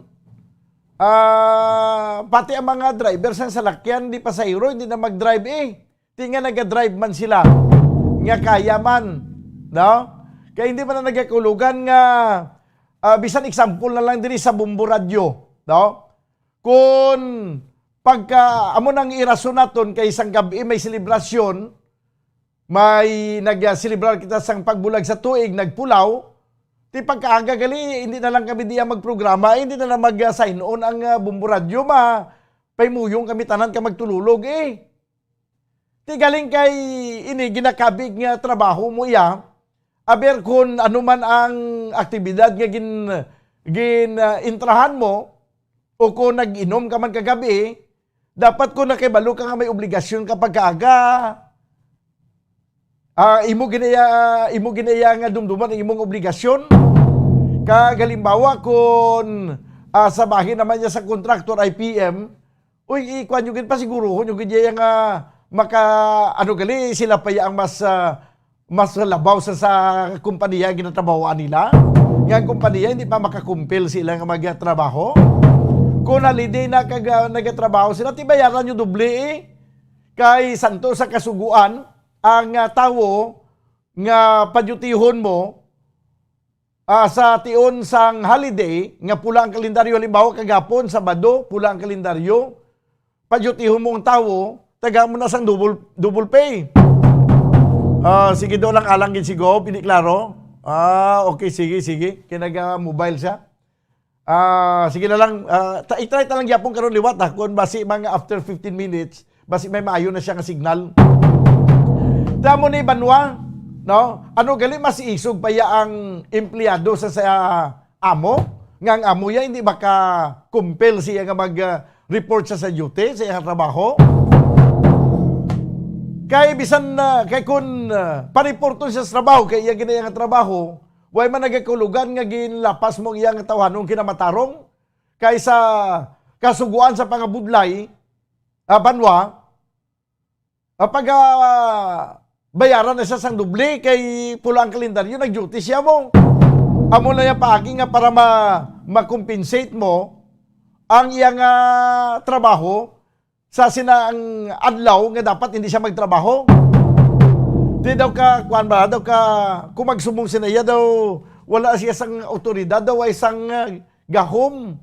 ah, pati ang mga driver sang salakyan, di pasahero, hindi na mag-drive, eh. Ti nga naga-drive man sila, nga kaya man, no? Kay hindi man na nagakulugan nga, ah, bisan example na lang diri sa Bombo Radyo, no? Kung pagka, amo nang irason naton kay isang gabi may selebrasyon, may nagselebrar kita sang pagbulag sa tuig, nagpulaw, ti pagkaaga gali, hindi na lang kami diya magprograma, eh, hindi na lang mag-sign on ang, ah, Bombo Radyo, ma-, paymuyong kami tanan ka magtululog, eh. Ti galing kay ini ginakabig nga trabaho mo iya, aber kun ano man ang aktibidad nga gin, gin, ah, intrahan mo, o kun nag-inom ka man kagabi, dapat kun nakibalo ka nga may obligasyon ka pagkaaga, ah, imo ginaya, imo ginaya nga dumduman ang imong obligasyon. Kag halimbawa, kun, ah, sa bahin naman niya sa contractor, I P M, uy, ikuan nyo gid, pasiguruhon nyo gid iya nga maka, ano gali, sila pa iya ang mas, ah, mas labaw sa, sa kompanya ginatrabahoan nila. Nga ang kompanya hindi pa makakumpil sila nga magtrabaho. Kung holiday na kag, ah, nagatrabaho sila, ti bayaran nyo doble, eh. Kay santo sa kasuguan ang, ah, tawo nga padyutihon mo, ah, sa tion sang holiday nga pula ang kalendaryo, halimbawa kagapon, Sabado, pula ang kalendaryo, padyutihon mo ang tawo, tagaan mo na sang double, double pay. Ah, sige daw lang, alang gid si Gob, hindi klaro. Ah, okay, sige, sige. Kinaga-mobile siya. Ah, sige na lang, ah, ta-, i-try ta lang gyapon karon liwat, ha, kung basi mga after fifteen minutes, basi may maayo na siya nga signal. Tamo ni Banwa, no? Ano gali mas isog pa iya ang empleyado sa, sa amo? Nga ang amo ya hindi maka-compel siya nga mag, ah, report sa, sa duty, sa iyang trabaho? Kay bisan na, kay kun, ah, paniporton siya sa trabaho, kay iya gina nga trabaho, way man nagakulugan nga ginlapas mo ang iya nga tawhanon kinamatarong, kay sa kasuguan sa pangabudlay, ah, banwa, ah, pag, ah, bayaran na siya sang doble, kay pula ang kalendaryo, nag-duty siya mo. Amo na yung paagi nga para ma-, ma-compensate mo ang iyang, ah, trabaho, sa sina ang adlaw nga dapat hindi siya magtrabaho. Di daw ka, kuwan ba, daw ka, kung magsubong sina iya daw, wala siya sang awtoridad daw, ay sang, ah, gahom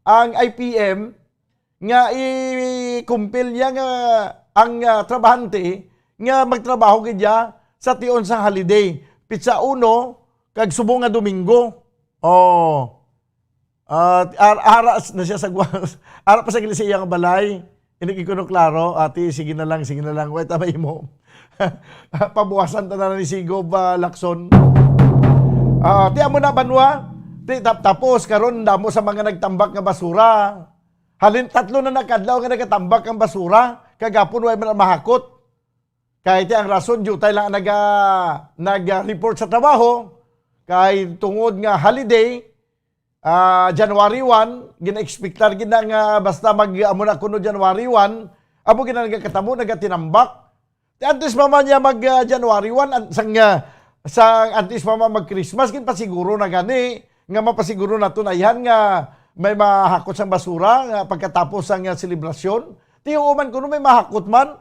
ang I P M nga i-compel niya nga ang, ah, trabahante nga magtrabaho gid niya sa tion sang holiday, pitsa uno kag subong nga Domingo. Oh. Ah, ar-, ara s-, na siya sa gwa-, ara pa sa gili sa iya nga balay. Ini gid kuno klaro, "Ate, sige na lang, sige na lang, wait ta mahimo." Pabuwasan ta na lang ni Sigob, ah, Lacson. Ah, ti amo na, banwa. Ti tap-, tapos karon damo sa mga nagtambak nga basura. Halin tatlo na nakadlaw nga nagatambak ang basura. Kagapon way man mahakot. Kay ti ang rason, diutay lang ang naga-, nag-report sa trabaho. Kay tungod nga holiday, ah, January one, gina-expectar gid na nga basta mag, amo na kuno January one, amo gid na nagakatabo, nagatinambak. Ti antes pa man niya mag, ah, January one, an-, sang, ah, sang antes pa man mag-Christmas, ginpasiguro na gani, nga mapasiguro naton ayhan nga may mahakot sang basura, nga pagkatapos sang, ah, selebrasyon. Ti human kuno may mahakot man.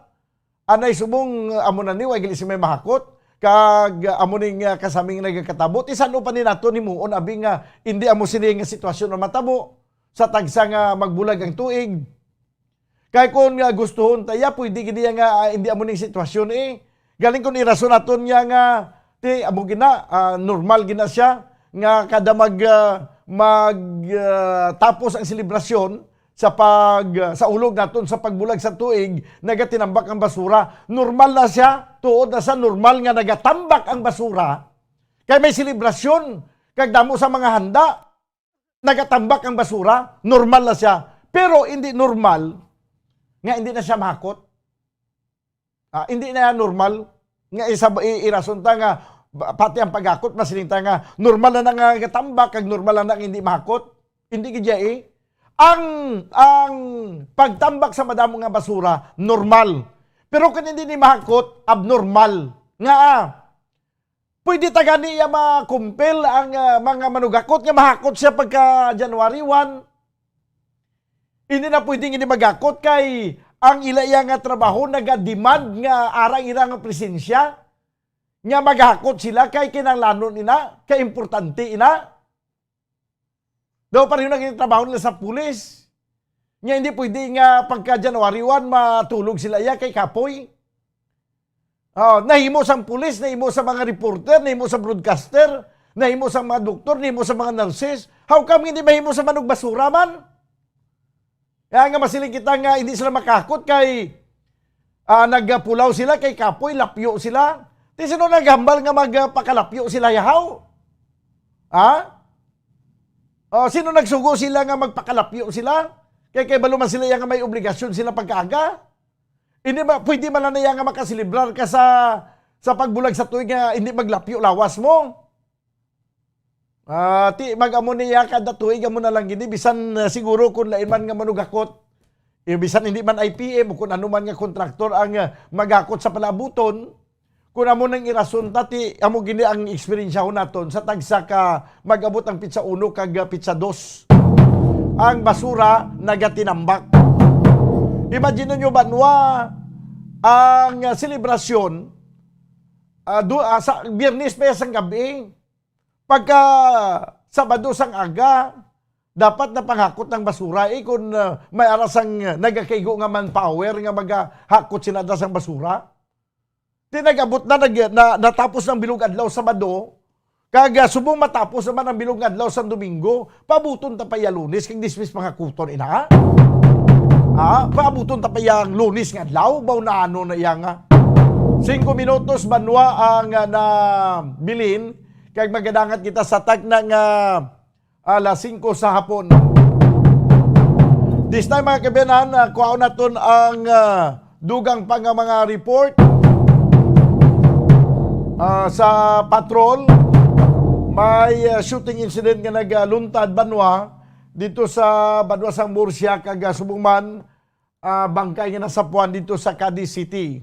Anay subong, amo na ni, wa gali si may mahakot. Kag, ah, amo ning, ah, kasaming nagakatabo. Ti san-o pa ni nato himuon, abi nga, hindi amo sini nga sitwasyon ang matabo sa tagsa nga magbulag ang tuig. Kay kung, ah, gustuhon ta iya, pwede gid iya nga, ah, hindi amo ning sitwasyon, eh. Galing kung irason naton niya nga, ti, amo gina, ah, normal gina siya, nga kada mag, ah, mag, ah, tapos ang selebrasyon, sa pag, sa ulog naton sa pagbulag sa tuig, nagatinambak ang basura. Normal na siya, tuod na sa normal nga nagatambak ang basura. Kay may selebrasyon, kag damo sa mga handa, nagatambak ang basura, normal na siya. Pero hindi normal nga hindi na siya mahakot. Ah, hindi na yan normal nga isa, i-, irason ta nga ba-, pati ang paghakot, masiling ta nga normal na na nga gatambak kag normal na na nga hindi mahakot. Hindi gid ya, eh. Ang, ang pagtambak sa madamo nga basura, normal. Pero kung hindi ni mahakot, abnormal. Nga, ah, pwede ta gani iya ma-compel ang, ah, mga manugakot nga mahakot siya pagka January one. Hindi na pwedeng hindi magakot kay ang ila iya nga trabaho naga-demand nga arang ira nga presensya, nga magakot sila kay kinahanglanon ina, kay importante ina. Daw pareho na gid trabaho nila sa pulis. Nga hindi pwede nga pagka January one matulog sila iya kay kapoy. Oh, nahimo sang pulis, nahimo sa mga reporter, nahimo sa broadcaster, nahimo sa mga doktor, nahimo sa mga nurses. How come hindi mahimo sa manugbasura man? Kaya nga masiling kita nga hindi sila makakot kay, ah, nagapulaw sila kay kapoy, lapyo sila. Ti sino naghambal nga magpakalapyo sila yahaw? Ha? O, sino nagsugo sila nga magpakalapyo sila? Kay, kay balo man sila iya nga may obligasyon sila pagkaaga. Hindi ba, pwede man na iya nga makaselebrar ka sa, sa pagbulag sa tuig nga hindi maglapyo lawas mo? Ah, ti, mag-amo niya kada tuig, amo na lang gini, bisan, ah, siguro kung lain man nga manugakot, eh, bisan hindi man I P M o kung ano man nga kontraktor ang, ah, magakot sa palabuton, kung amo nang irason ta, ti, amo gini ang eksperensyahon naton sa tagsa ka mag-abot ang pitsa uno kag, ah, pitsa dos. Ang basura nagatinambak. Imagine niyo, banwa, ang, ah, selebrasyon, ah, du-, ah, sa Biyernes pa sang gabi, pagka Sabado sang aga, dapat na panghakot ng basura. Eh, kung, ah, may ara sang, ah, nagakaigo nga manpower nga magahakot sila da sang basura. Di nag-abot na, nag-, na, natapos ng bilog adlaw Sabado, kag, ah, subong matapos naman ang bilog nga adlaw sang Domingo, pabuton ta pa iya Lunes, kag dismiss pangakuton, ina. Ah, pabuton ta pa iya ang Lunes nga adlaw, baw na ano na iya nga. Singko minutos, banwa ang, ah, nabilin, kag magadangat kita sa tagna nga alas singko sa hapon. This time, mga kabayan, ah, kuhaon naton ang, ah, dugang pa nga mga report. Ah, sa patrol, may, ah, shooting incident nga nagaluntad banwa dito sa banwa sang Murcia kag, ah, subong man, ah, bangkay nga nasapuan dito sa Cadiz City.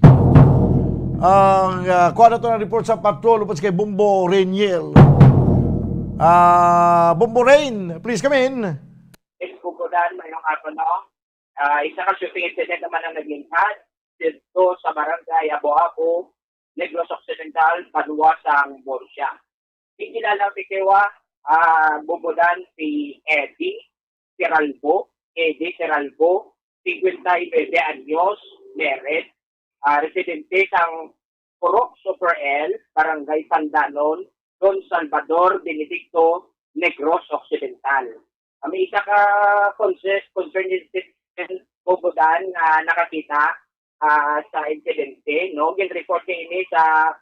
Ang, ah, kuha na to ng report sa patrol upos kay Bombo Reniel. Ah, Bombo Rain, please come in. Yes, Bombo Dan, mayong hapon, no? Ah, isa ka shooting incident naman ang naglingkad dito sa barangay Abo-Abo, Negros Occidental, banwa sang Murcia. Ang kilala si Kewa, ah, Bombo Dan, si Eddie Peralbo, Eddie Peralbo, cincuenta y nueve anyos, married, ah, residente sang Purok Super L, Barangay Pandanon, Don Salvador Benedicto, Negros Occidental. Ah, may isa ka conse-, concerned citizen, Bombo Dan, nga nakakita, ah, sa insidente, no? Gin-report niya ini sa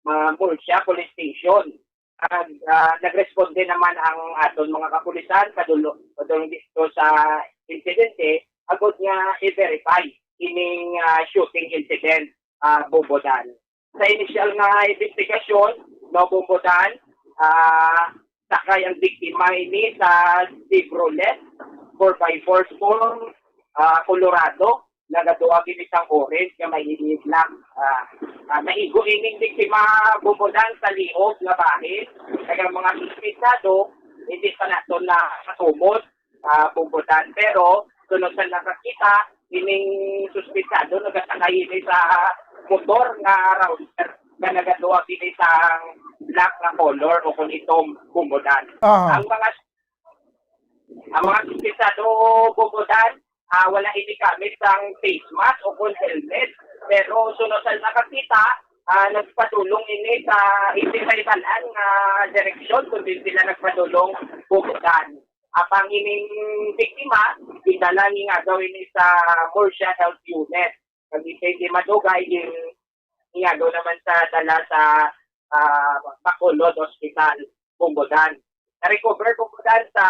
ah, Murcia Police Station. Ag, ah, nagresponde naman ang aton mga kapulisan padulong, padulong dito sa insidente agod nga i-verify ining, ah, shooting incident, ah, Bombo Dan. Sa inisyal nga investigasyon, no, Bombo Dan, ah, sakay ang biktima ini sa Chevrolet four by four Storm, ah, Colorado. Nagaduha gid sang orange nga may black. Ah, ah, naigo ining biktima, Bombo Dan, sa liog nga bahin. Kag ang mga suspetsado, hindi pa nato na matumod, ah, Bombo Dan. Pero, sunod sa nakakita, ining suspetsado nagasakay ini sa motor nga Roadster nga nagaduha ini sang black nga color o kung itom, Bombo Dan. Aha. Ang mga, ang mga suspetsado, Bombo Dan, ah, wala ini gamit sang face mask o kon helmet. Pero sunod sa nakakita, ah, nagpadulong ini sa hindi maibalaan nga direksyon kundi sila nagpadulong, Bombo Dan. Apang ining biktima, gindala nga daw ini sa Murcia Health Unit. Kag hindi madugay, gin-, nga daw naman sa dala sa, ah, Bacolod Hospital, Bombo Dan. Na-recover, Bombo Dan, sa,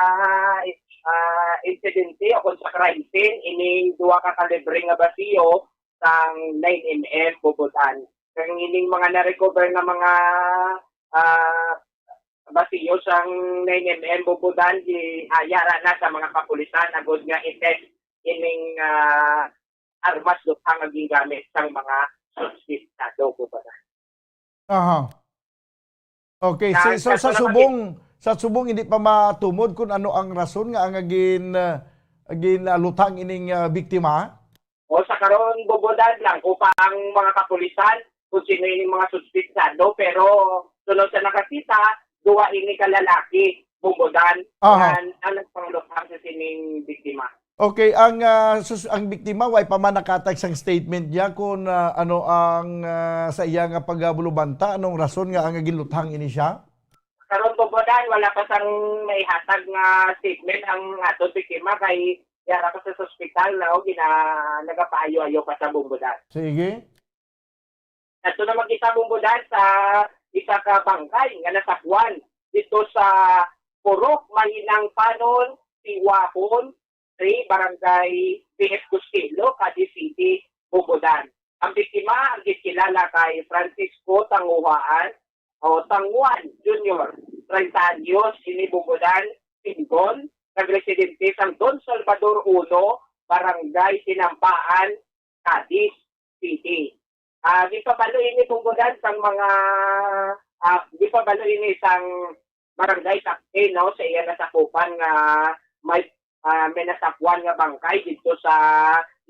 ah, insidente o kung sa crime scene, ining duha ka kalibre nga basiyo sang nine M M, Bombo Dan. Kag ining mga na-recover nga mga, ah, basiyo sang nine M M, Bombo Dan, gi-, ah, yara na sa mga kapulisan agod nga i-test ining, ah, armas luthang nga gingamit sang mga suspetsado, Bombo Dan. Aha. Okay, Sa, so, so, sa sa subong, sa subong hindi pa matumod kung ano ang rason nga ang gin, ah, gin, ah, luthang ining, ah, biktima? O, sa karon, Bombo Dan, langko pa ang mga kapulisan kung sino ini mga suspetsado, pero sunod sa nakakita, duha ini ka lalaki, Bombo Dan, Aha. nga ang nagpangluthang sa sining biktima. Okay, ang, ah, sus-, ang biktima way pa man nakatag sang statement niya kung, ah, ano ang, ah, sa iya nga pagabulubanta, anong rason nga ang ginluthang ini siya? Karon, Bombo Dan, wala pa sang maihatag nga statement ang aton biktima kay yara pa sa ospital, no? Gina-, nagapaayo-ayo pa sa, Bombo Dan. Sige. Ato na makita, Bombo Dan, sa isa ka bangkay nga nasapuan dito sa Purok Mahinang Panon, Tiwahon, three, Barangay P F Costello, Cadiz City, Bombo Dan. Ang biktima ang gikilala kay Francisco Tanguhaan o Tanguan Junior, treinta anyos, ini, Bombo Dan, single, nagresidente sa Don Salvador uno, Barangay Tinampaan, Cadiz City. Ah, gipabalo ini, Bombo Dan, sang mga, ah, gipabalo ini sang barangay captain, no, sa iya nasakupan nga may, ah, may nasapuan nga bangkay dito sa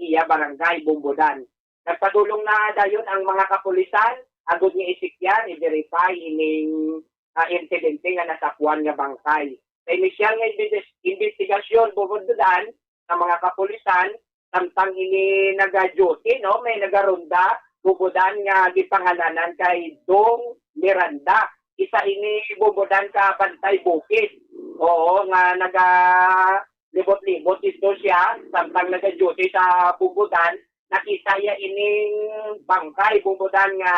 iya barangay, Bombo Dan. Nagpadulong na dayon ang mga kapulisan agud nga isikyan, i-verify ining, ah, insidente nga nasapuan nga bangkay. Sa inisyal nga imbes-, imbestigasyon, Bombo Dan, sa mga kapulisan, samtang ini naga-duty, no, may nagaronda, Bombo Dan, nga gipangalanan kay Dong Miranda. Isa ini, Bombo Dan, ka bantay bukid. Oo, nga nagalibot-libot dito siya, samtang naga-duty sa Bombo Dan, nakita niya ining bangkay, Bombo Dan, nga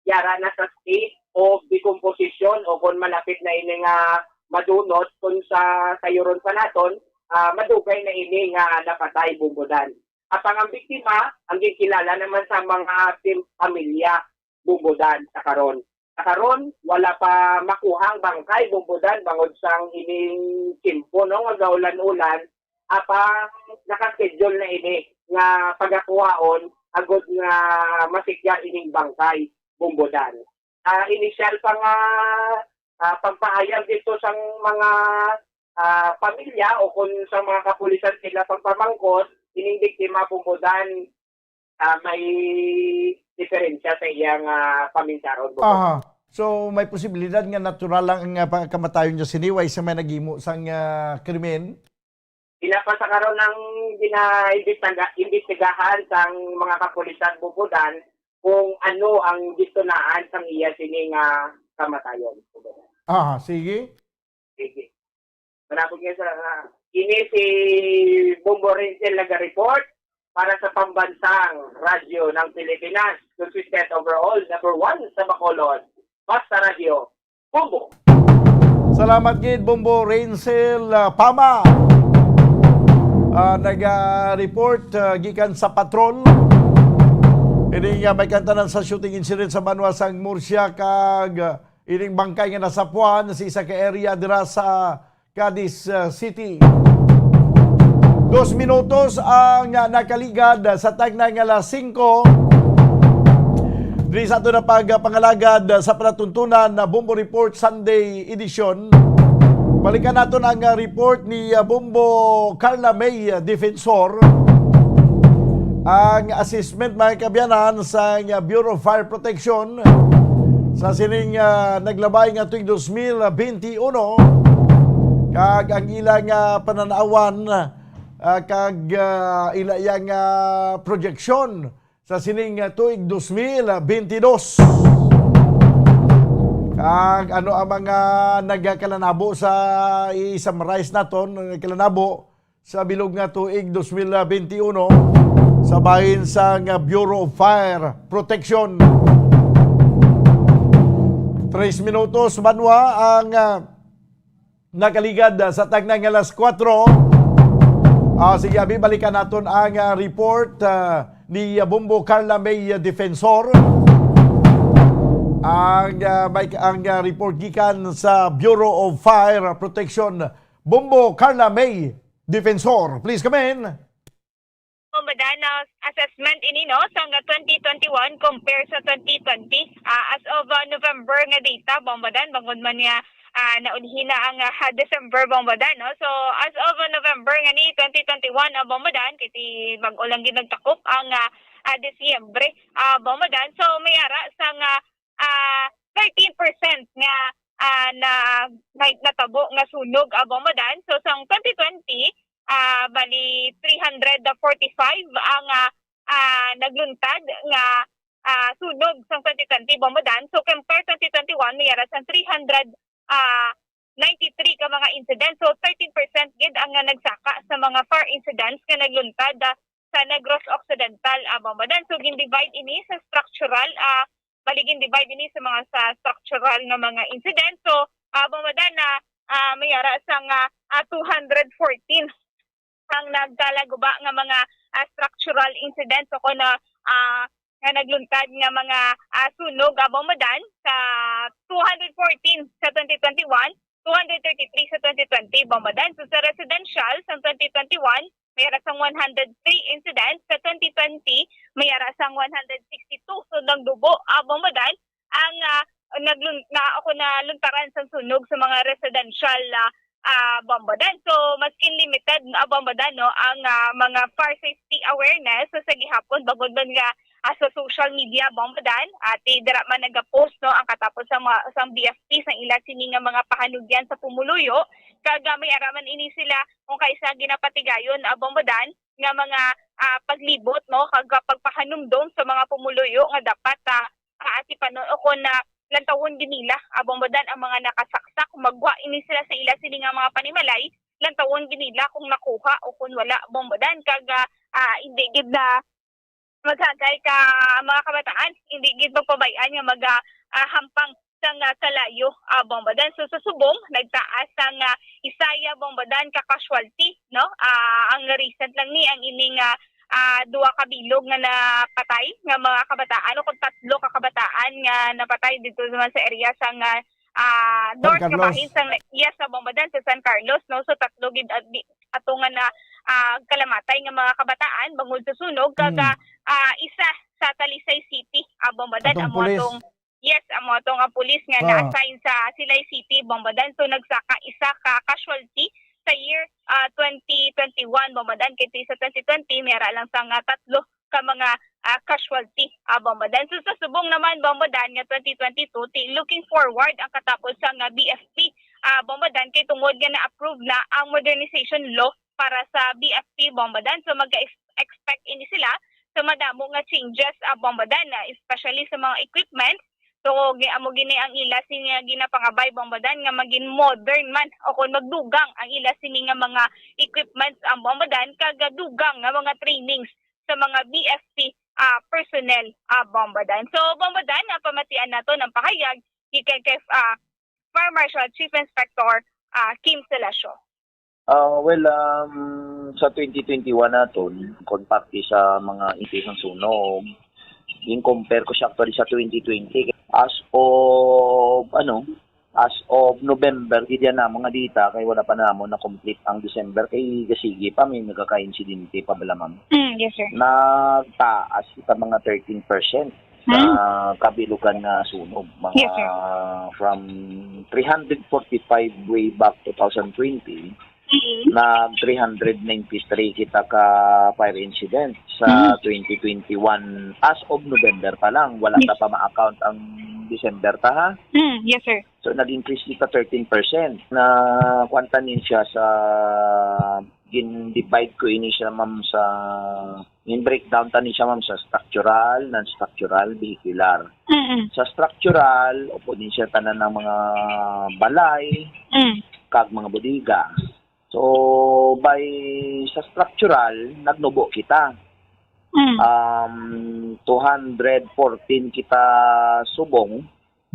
yara na sa state of decomposition o kon malapit na ini nga madunot kon sa sayuron pa naton, ah, madugay na ini nga napatay, Bombo Dan. Apang ang biktima, ang ginkilala naman sa mga pim-, pamilya, Bombo Dan, sa karon. Sa karon, wala pa makuhang bangkay, Bombo Dan, bangod sang ining tiyempo, no, nga gaulan-ulan, apang nakaschedule na ini nga pagakuhaon agod nga masikya ining bangkay, Bombo Dan. Ah, inisyal pa nga, ah, pagpahayag dito sang mga, ah, pamilya o kung sa mga kapulisan sila pagpamangkot, ining biktima, Bombo Dan, ah, may diferensya sa iyang, ah, paminsaron, Bombo. Aha. So, may posibilidad nga natural lang ang, ah, pagkamatayon niya sini, way sa may naghimo sang, ah, krimen? Ina pa sa karon ang ginaimbestiga-, imbestigahan sang mga kapulisan, Bombo Dan, kung ano ang gitunaan sang iya sini nga kamatayon, Bombo Dan. Aha, sige. Sige. Manabog niya sa, ah, ini si Bombo Renzel naga-report para sa Pambansang Radyo ng Pilipinas, consistent overall, number one sa Bacolod. Basta Radyo, Bombo. Salamat gid, Bombo Renzel, ah, Pama. Ah, naga-report, ah, gikan sa patrol. Ini nga may kantanan sa shooting incident sa banwa sang Murcia kag, ah, ining bangkay nga nasapuan sa isa ka area dira sa Cadiz, ah, City. Dos minutos ang, ah, nakaligad sa tagna nga alas singko. Diri sa ato na pagpangalagad sa palatuntunan na Bombo Report Sunday Edition. Balikan naton ang, ah, report ni, ah, Bombo Carla May, ah, Defensor. Ang assessment, mga kaabyanan, sa, ah, Bureau of Fire Protection sa sining, ah, naglabay nga tuig dos mil benti uno, kag ang ila nga panan-awan, ah, kag, ah, ila iya nga projection sa sining, ah, tuig dos mil benti dos. Kag ano ang mga nagkalanabo sa i-summarize naton, nagkalanabo sa bilog nga tuig dos mil benti uno sa bahin sang Bureau of Fire Protection. Tres minutos, banwa, ang, ah, nakaligad, ah, sa tagna nga alas kuwatro. Ah, sige, abi, balikan naton ang, ah, report, ah, ni, ah, Bombo Carla May, ah, Defensor. Ang, ah, may, ang, ah, report gikan sa Bureau of Fire Protection. Bombo Carla May, Defensor. Please come in. Bombo Dan, ah, assessment ini, no, sa nga twenty twenty-one compare sa twenty twenty. Ah, as of, ah, November nga data, Bombo Dan, bangod man nga, ah, naunhi na ang, ah, December, Bombo Dan, no? So, as of, ah, November nga ni twenty twenty-one, ah, Bombo Dan, kay si bag-o lang gid nagtakop ang, ah, ah, Disyembre, ah, Bombo Dan. So, may ara sa nga ah, thirteen percent nga, ah, na, na, natabo nga sunog, ah, Bombo Dan. So, sang twenty twenty, ah, bali three hundred forty-five ang, ah, ah, nagluntad nga, ah, sunog sang twenty twenty, Bombo Dan. So, compare twenty twenty-one, may ara sang three hundred, ah, ninety-three ka mga incidents. So, thirteen percent gid ang, ah, nagsaka sa mga fire incidents nga nagluntad, ah, sa Negros Occidental, ah, Bombo Dan. So, gin-divide ini sa structural, ah, bali gin-divide ini sa mga sa structural nga mga incident. So, ah, Bombo Dan, na, ah, may ara sa nga, ah, two hundred fourteen ang nagkalaguba nga mga, ah, structural incidents o kung, ah, ah, nga nagluntad nga mga, ah, sunog, ah, Bombo Dan, sa two hundred fourteen sa twenty twenty-one, two hundred thirty-three sa twenty twenty, Bombo Dan. So, sa residential, sa twenty twenty-one, may ara sang one hundred three incidents. Sa twenty twenty, may ara sang one hundred sixty-two. So, nagdubo, ah, Bombo Dan, ang, ah, naglun-, na ako naluntaran sa sunog sa mga residential, ah, ah, Bombo Dan. So, maskin limited, ah, Bombo Dan, no, ang, ah, mga fire safety awareness, so, sa gihapon, bangod man nga, ah, sa social media, Bombo Dan, ati dira man nagapost, no, ang katapos sa mga, sa B F P, sa ila sini nga mga pahanugyan sa pumuluyo, kag, ah, may ara man ini sila kung kaisa ginapatigayon, ah, Bombo Dan, nga mga, ah, paglibot, no, kag, ah, pagpahanumdom sa mga pumuluyo nga dapat, ah, ah, atipanon o kon, ah, lantawon gid nila, ah, Bombo Dan, ang mga nakasaksak, magwa ini sila sa ila sini nga mga panimalay, lantawon gid nila kung nakuha o kung wala, Bombo Dan, kag, ah, ah, hindi gid na maghagay ka mga kabataan, hindi gid magpabay-an nga maga, ah, hampang sang, ah, kalayo, ah, Bombo Dan. So, sa subong, nagtaas ang, ah, isaya, Bombo Dan, ka casualty, no? Ah, ang recent lang ni ang ining, ah, ah, duha ka bilog nga napatay nga mga kabataan, o kung tatlo ka kabataan nga napatay dito naman sa area sa nga, ah, San North nga Carlos. Bahin sang, yes, sa Bombadan sa San Carlos, no? So, tatlo gid, ah, di, ato nga na, ah, kalamatay nga mga kabataan bangod sa sunog, kag, Mm. ah, ah, isa sa Talisay City, ah, Bombadan, Atong amo pulis. Atong, yes, amo ato nga pulis nga Ah. na-assign sa Silay City, Bombadan. So, nagsaka isa ka casualty sa year, ah, twenty twenty-one, Bombadan. Kay sa twenty twenty, may ara lang sa nga tatlo ka mga, ah, casualty, ah, Bombadan. So, sa subong naman, Bombadan, nga twenty twenty-two, ti-, looking forward ang katapos sa nga B F P, ah, Bombadan, kay tungod nga na-approve na ang modernization law para sa B F P, Bombadan. So, mag-expect ini sila sa madamo nga changes, ah, Bombadan, ah, especially sa mga equipment. So, gi-, amo gini ang ila sini nga ginapangabay, Bombadan, nga magin modern man o kung magdugang ang ila sini nga mga equipments, ang Bombadan, kag dugang nga mga trainings sa mga B F P, ah, personnel, ah, Bombadan. So, Bombadan, ah, pamatian nato ang pahayag gikan kay, ah, Fire Marshal Chief Inspector, ah, Kim Celesio. Ah, well, um, sa twenty twenty-one naton, kon parte sa mga insidente sang sunog, in-compare ko siya actually sa twenty twenty. As of, ano, as of November, gid yan namo nga data, kay wala pa namo na-complete ang December, kay gasigi pa, may nagkaka-insidente pa bala, ma'am. Mm, yes, sir. Nagtaas kita mga thirteen percent sa Hmm. kabilugan nga sunog. Mga Yes, sir. from three hundred forty-five way back two thousand twenty, Mm. nag three hundred ninety-three kita ka fire incident sa Mm. twenty twenty-one as of November pa lang. Wala Yes. ta pa ma-account ang December ta, ha? Mm, yes, sir. So, nag-increase kita thirteen percent. Na, kuwan ta ni siya sa, gin-divide ko ini siya, ma'am, sa, gin-breakdown ta ni siya, ma'am, sa structural, non-structural, vehicular. Mm-mm. Sa structural, upod ni siya tanan ng mga balay, Mm. kag mga bodega. So, by sa structural, nagnubo kita. Mm. Um, two hundred fourteen kita subong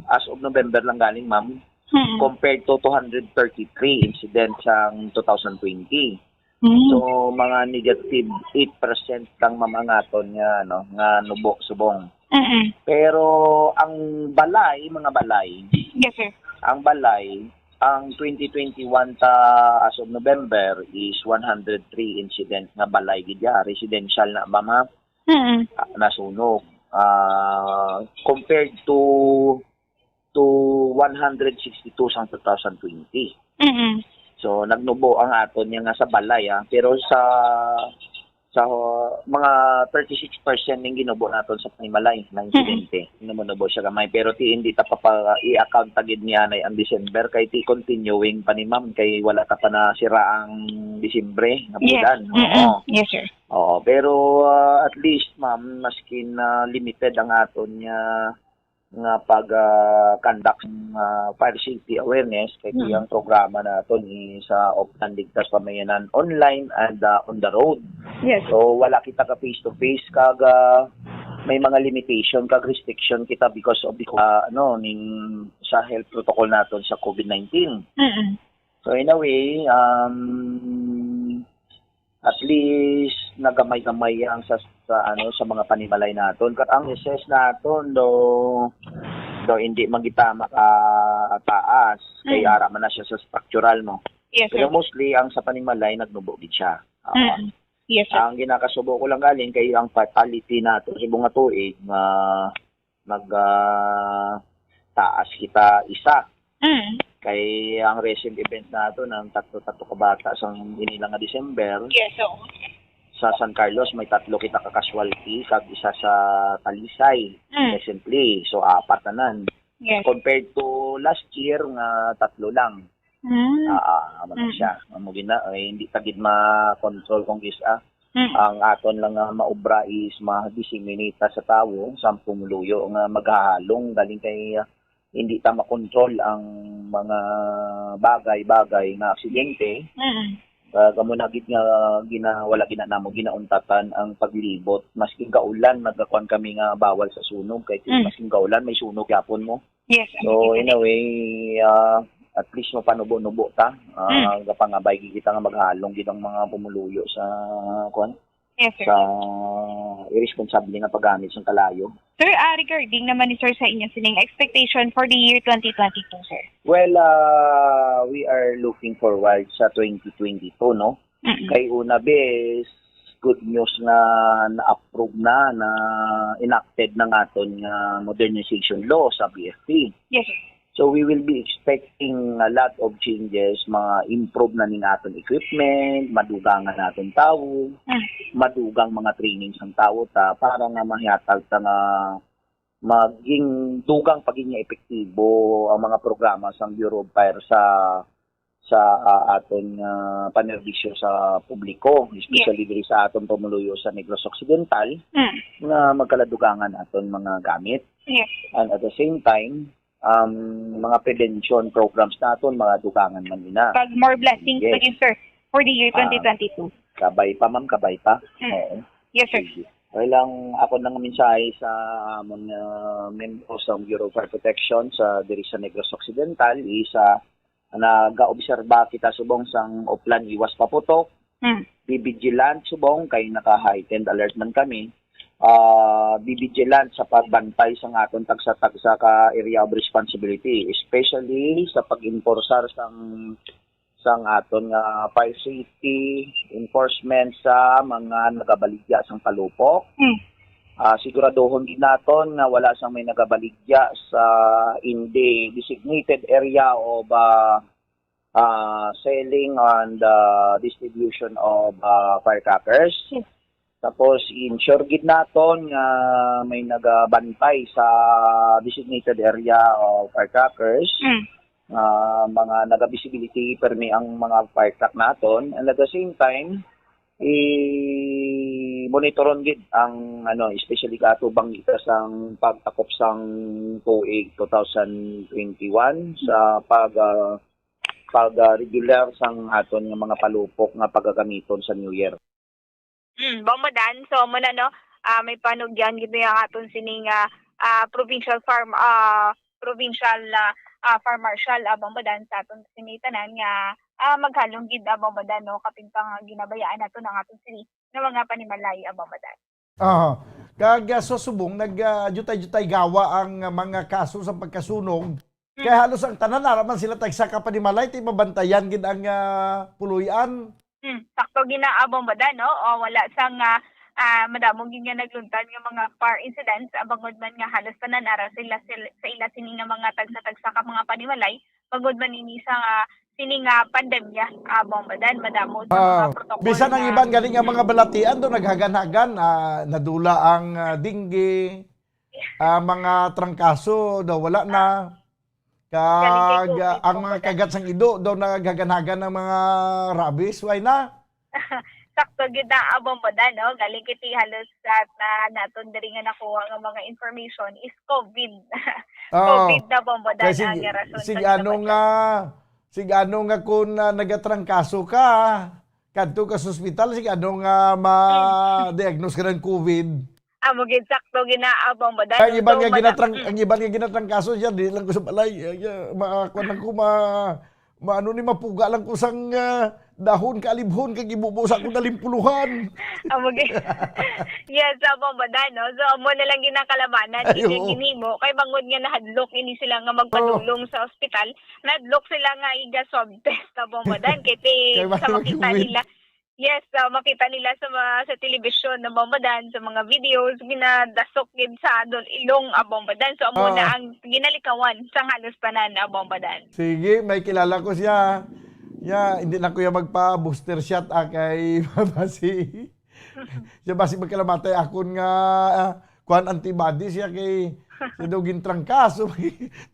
as of November lang galing, ma'am, Mm. compared to two hundred thirty-three incidents sang two thousand twenty. Mm. So, mga negative eight percent lang, ma'am, ang aton nga, ano, nga nubo subong. Mm-mm. Pero ang balay, mga balay, Yes, sir. ang balay, ang twenty twenty-one ta as of November is one hundred three incident nga balay gid ya, residential na ba, ma'am? Mm-mm. Ah, nasunog. Ah, compared to, to one hundred sixty-two sang two thousand twenty. Mm-mm. So, nagnubo ang aton niya nga sa balay, ah. Pero sa, sa mga thirty-six percent ning ginubo naton sa panimalay na Mm-mm. insidente. Numunubo siya gamay. Pero ti, hindi ta pa, pa i-account ta gid niya na ang December kay ti continuing pa ni ma'am kay wala ta pa nasira ang Disyembre nga Yes. bulan. Mm-mm. Oo. Yes, sir. Oo. Pero, ah, at least, ma'am, maskin, ah, limited ang aton nga nga pag, ah, conduct ng, ah, fire safety awareness, kay Mm. ang programa naton is, ah, Oplan Ligtas Pamayanan, online and, ah, on the road. Yes. So, wala kita ka face to face, kag, ah, may mga limitation kag restriction kita because of the, ah, ano, ning sa health protocol naton sa COVID nineteen. Mm-mm. So, in a way, um, at least nagamay-gamay ang sa, sa, ano, sa mga panimalay naton. Kat ang S S naton, do, do hindi magitama ka taas, kay Mm. ara man na siya sa structural, no? Yes, Pero sir. mostly, ang sa panimalay, nagnubo gid siya. Oo. Mm. Yes, sir. Ang ginakasubo ko lang galing kay ang fatality nato sa mga tuig nga nag, ah, taas kita isa. Mm. Kay ang recent event nato ng tatlo-tatlo ka bata sang inilang nga December. Yes, oo. Sa San Carlos, may tatlo kita ka casualty, kag isa sa Talisay, Mm. recently. So, apat tanan. Yes. Compared to last year, nga tatlo lang. Mm. Ah, ah, amo na Mm. siya. Amo gina, eh, hindi ta gid ma-control kung is, ah, Mm. ang aton lang nga maobra is ma-disseminate ta sa tawo, sa pumuluyo nga maghahalong, galing kay, ah, hindi ta makontrol ang mga bagay-bagay nga aksidente. Mm. Ah, kamo na gid nga gina-, wala gina namo ginauntatan ang paglibot. Maskin kaulan, nagkakuan kami nga bawal sa sunog, kay Mm. maskin kaulan, may sunog yapon mo. Yes, So, ano in a way, ah, at least mapanubo-nubo ta. Ah, Mm. gapangabay gid kita nga maghalong gid ang mga pumuluyo sa, kuan, Yes, sir. Sa irresponsable nga paggamit sang kalayo. Sir, ah, regarding naman ni sir sa inyo sining expectation for the year twenty twenty-two, sir? Well, ah, we are looking forward sa twenty twenty-two, no? Mm-mm. Kay una, bes, good news nga na-approve na, na enacted na nga aton nga modernization law sa B F P. Yes, sir. So we will be expecting a lot of changes, ma-improve na ning aton equipment, madugangan naton tawo, Mm. madugang mga training sang tawo ta para nga mahihatag ta nga maging dugang pa gid nga epektibo ang mga programa sang Bureau of Fire sa sa, ah, aton nga panerbisyo sa publiko, especially Yes. diri sa aton pumuluyo sa Negros Occidental, Mm. nga magkaladugangan aton mga gamit. Yes. And at the same time, um, mga prevention programs naton, mga dugangan man ina. Pag more blessings Yes. pa din, sir, for the year Ah, twenty twenty-two. Kabay pa, ma'am, kabay pa. Mm. Oo. Yes, sir. Sige. Well, ang ako nang mensahe sa amon nga membro sa Bureau of Fire Protection sa diri sa Negros Occidental is, ah, nagaobserba kita subong sang Oplan Iwas Paputok. Hmm. Be vigilant subong kay naka-heightened alert man kami. Ah, be vigilant sa pagbantay sa aton tagsa-tagsa ka area of responsibility, especially sa pag-enforcer sang, sang aton nga fire safety enforcement sa mga nagabaligya sang palupok. Hmm. Ah, siguraduhon gid naton nga wala sang may nagabaligya sa in the designated area of, ah, ah, selling and, ah, distribution of, ah, firecrackers. Hmm. Tapos, i-ensure gid naton nga may nagabantay sa designated area of firecrackers, Mm. nga mga naga-visibility permi ang mga firetruck naton. And at the same time, i-monitoron gid ang, ano, especially kaatubang kita sang pagtakop sang two eight two thousand twenty-one sa pag, ah, pag, ah, regular sang aton nga mga palupok nga pagagamiton sa New Year. Mm, Bombo Dan. So, amo na, no? Ah, may panugyan gid ang aton sining, ah, ah, provincial farm, ah, provincial, ah, ah, fire marshal, ah, Bombo Dan, sa aton sini tanan nga, ah, maghalong gid, ah, Bombo Dan, no? Kapin pa nga ginabayaan nato ang aton sini nga mga panimalay, ah, Bombo Dan. Aha. Kag, ah, sa subong, nag, ah, jutay-jutay gawa ang, ah, mga kaso sa pagkasunog. Kay Mm. halos ang tanan, ara man sila tagsa ka panimalay, ti mabantayan gid ang, ah, puloy-an. Hmm, sakto gid na, ah, Bombo Dan, no? O, wala sang, ah, ah, madamo gid nga nagluntad nga mga fire incidents, ah, bangod man nga halos tanan ara sila, sila, sa ila sini nga mga tagsa-tagsa ka mga panimalay, bangod man ini sa, ah, sini nga pandemya, ah, Bombo Dan, madamo sa mga Ah, protocol bisan ang na iban gani nga mga balatian do naghagan-hagan, ah, nadula ang, ah, dengue, ah, mga trangkaso daw wala na. Galing kay Kag, ah, COVID, ang mga Bombo Dan. Kagat sang ido daw naghagan-hagan ng mga rabies, why na? Sakto gid na, ah, Bombo Dan, no? Galing kiti halos sa, ah, naton diri nga nakuha nga mga information is COVID. Oo. COVID na, Bombo Dan, Kay ang sig-, rason sig sa ano ginabatyag. Nga, sig ano nga kung, ah, nagatrangkaso ka, kadto ka sa ospital, sig ano nga ma-diagnose ka ng COVID. Amo gid, sakto gid na, ah, Bombo Dan. Ang iban nga ginatrang-, ang iban nga ginatrangkaso siya, di lang ko sa balay. Ay, ah, ma-, kuwan lang ko, ma-, ma-, ano ni, mapuga lang ko sang, ah, dahon, kaalibhon, kag ibubo sa akong dalimpuluhan. Amo gid. Yes, ah, Bombo Dan, no? So, amo na lang ginakalabanan, Ay, gid nga oo. Ginimo. Kay bangod nga nahadlok ini sila nga magpadulong sa ospital, nahadlok sila nga iga swab test, ah, Bombo Dan. Kay ti-, Kay sa bali makita mag-COVID. Nila, Yes, ah, makita nila sa mga, sa telebisyon na Bombo Dan, sa mga videos, ginadasok gid sa adol ilong, ah, Bombo Dan. So, amo na Ah. ang ginalikawan sa halos tanan, ah, Bombo Dan. Sige, may kilala ko siya. Ya, hindi na ko ya magpa-booster shot, ah, kay basi. Siya basi magkalamatay akon nga, ah, kuan, antibody siya kay siya daw gintrangkaso.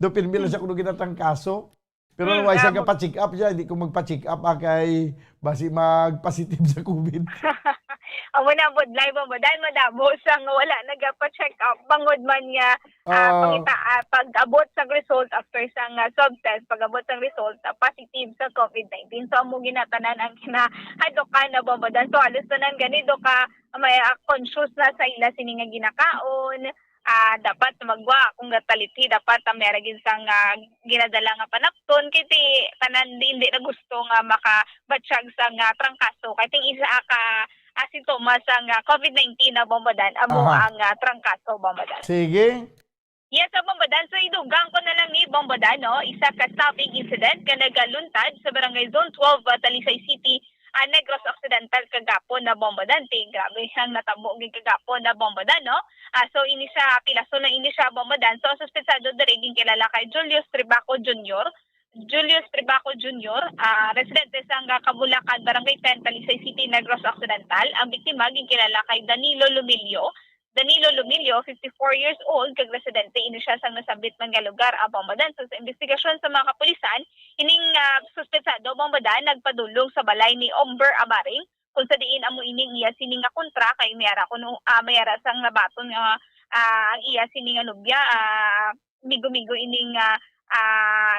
Daw pirmi lang siya kuno ginatrangkaso. Pero Mm, why sa amo. Gapa-check up siya, hindi ko magpa-check up, ah, kay basi mag-positive sa COVID. Amo na, budlay mo, mo. Dahil madamo sa nga wala nagapa-check up. Bangod man nga, ah, Oo. pangita-, ah, pag-abot sa result after sa nga swab test, pag-abot sa result, ah, positive sa COVID nineteen. So, amo ginatanan ang kinahadukan na bombadan. So, halos tanan gani, do ka, may, ah, conscious na sa ila sini nga ginakaon, ah, dapat magwa kung gatalithi, dapat, ah, may ra gid sang, ah, ginadala nga panapton, kay ti tanan di, hindi na gusto nga makabatyag sa nga trangkaso, kay ting isa ka, ah, sintomas sang, ah, COVID nineteen na, Bombodan, amo Aha. ang, ah, trangkaso, Bombodan. Sige. Yes, ah, Bombodan. So, idugang ko na lang ni Bombodan, no? Isa ka stabbing incident nga nagaluntad sa Barangay Zone twelve, ah, Talisay City, ah, Negros Occidental kagapon na, Bombodan. Ti, grabe ang natabo gid kagapon na, Bombodan, no? Ah, so, ini siya, pilaso na ini siya, Bombodan. So, ang suspetsado diri ginkilala kay Julius Tribaco Junior, Julius Tribaco Junior, ah, residente sang Kabulakan, Barangay ten, Talisay City, Negros Occidental. Ang biktima ginkilala kay Danilo Lumilio. Danilo Lumilio, fifty-four years old, kag residente ini siya sang nasambit man nga lugar, ah, Bombodan. So, sa investigasyon sa mga kapulisan, ining, ah, suspetsado, Bombodan, nagpadulong sa balay ni Omber Abaring, kung sa diin amo ining iya sini nga kontra kay may ara kuno, ah, may ara sang nabaton nga, ah, ang iya sini nga nobya, ah, migo-migo ining, ah, ah,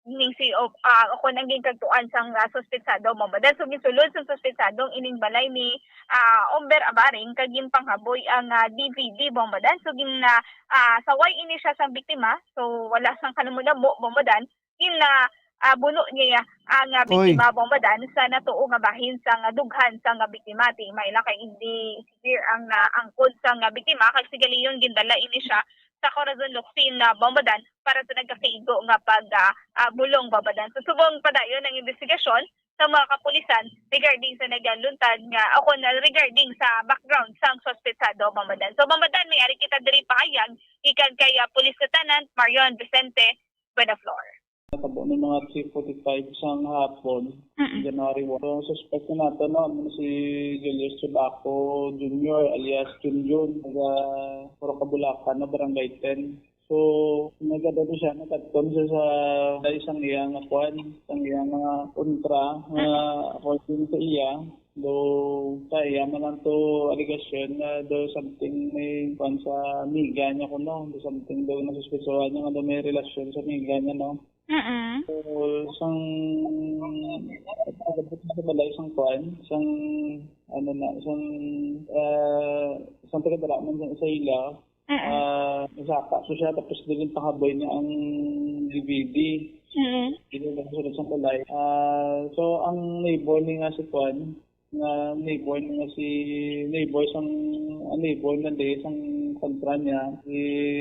ning si, o, ah, ako nang ginkagtuan sang, ah, suspetsado, Bombodan. So, gisulod sang suspetsado ang ining balay ni, ah, Omber Abaring kag ginpanghaboy ang, ah, D V D, Bombodan. So, gin, ah, ah, saway ini siya sang biktima. So, wala sang kanamo-namo, Bombodan. Gin, ah, ah, buno niya ang, ah, Uy. biktima, Bombodan, sa natuo nga bahin sang, ah, dughan sang, ah, biktima. Ti, may lang kay hindi severe ang, ah, angkon sang, ah, biktima, kag sa galiyon gindala ini siya sa Corazon Locsin, ah, Bombodan, para sa nagakaigo nga pag, ah, ah, bulong, Bombodan. So, subong padayon ang investigasyon sa mga kapulisan regarding sa nagaluntad nga, o kung, ah, regarding sa background sang suspetsado, Bombodan. So, Bombodan, may ari kita diri pahayag gikan kay, ah, Police Lieutenant Marion Vicente Buenaflor. Natabo ni mga three forty-five sang hapon, Mm-mm. January one. So, ang suspect na nato, no, amo si Julius Tribaco Junior alias Junjun, taga Purok Kabulakan, no, Barangay ten. So, nagkadto siya, nagkadto siya sa, sa isang iya nga kwan, isang iya nga kontra, nga Mm-mm. according sa iya, do sa iya man ang to alegasyon nga do something may kwan sa amiga niya kuno, do something daw nasuspetsohan niya nga daw may relasyon sa amiga niya, no? Mm-mm. So, sang pagabot sa balay, sang kwan, sang, ano na, sang, ah, sang tagadala man sa, sa ila, Mm-mm. ah, nasaka so siya, tapos dili panghaboy niya ang D V D. Mm-mm. Dili lang sunod sang balay. Ah, so, ang neighbor ni nga si kwan, nga neighbor ni nga si, neighbor sang, ang neighbor na di sang kontra niya, si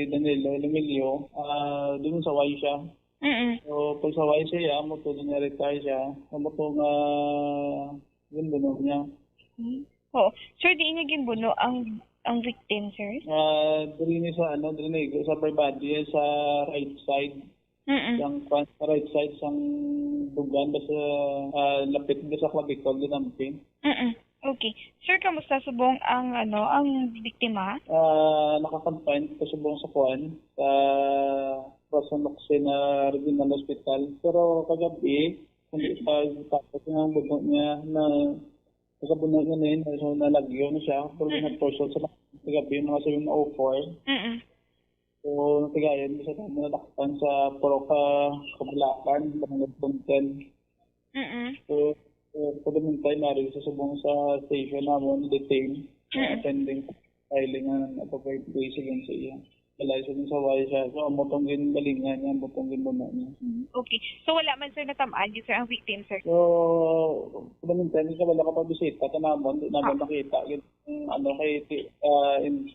Danilo Lumilio, ah, dun saway siya. Mm-mm. So, pagsaway siya, amo to, niya retire siya. Amo to nga ginbuno niya. Hmm. Oo. Sir, di niya ginbuno ang, ang victim, sir? Ah, diri ni sa, ano, diri ni sa upper body, sa right side. Mm-mm. Sang kwan, sa right side, sang dugan, basta, ah, lapit na sa clavicle, ginamping. Mm-mm. Okay. Sir, kamusta subong ang, ano, ang biktima? Ah, naka-confine pa subong sa kwan, sa Rosa Locsin Regional Hospital. Pero kagabi, hindi pa tapos ang buto niya na, sa buno niya na yun, so nalagyo na siya. Pero Mm. nag-torso sa kagabi, mga seven oh four. Mm-mm. So, natigayon, isa tayo nadakpan sa Purok Kabulakan, Barangay Punten. Mm-mm. So, so, pag-, meantime, nari sa subong sa station namon, detain, Mm. pending filing ang appropriate case against sa iya. Balay sa saway siya. So, amo tong ginbalingan niya, amo tong ginbuno niya. Mm, okay. So, wala man, sir, natamaan yun, sir, ang victim, sir? So, pag-, meantime, sa wala ka pagbisita, ta namon, di namon Ah. nakita. Yun, ano, kay, ti-, ah, in,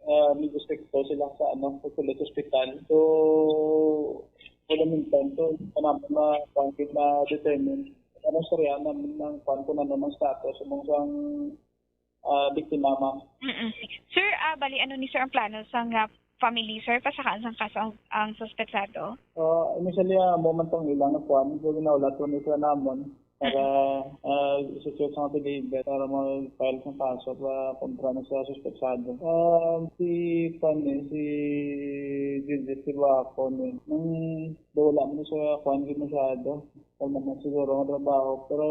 ah, medyo stricto sila sa, ano, sa pulis hospital. So, wala man tanto, kanamo na, pangkit na determine. Ano, istorya naman ng kwan kung ano ng status, kung sang, ah, biktima, ma'am. Mm-mm. Sir, ah, bali, ano ni, sir, ang plano sa nga family, sir, pasakaan sang kaso ang, ang suspetsado? Ah, initially, ah, mo man tong ilang kwan, so, ginaulat ko ni sila namon. Para, ah, i-secure sa mga affidavit para mag-file sa kaso pa kontra na sa suspetsado. Ah, si, kwan, eh, si Gilgit Silvaco, eh, nung wala mo sa kwan, gid masyado. Wala naman siguro ang trabaho. Pero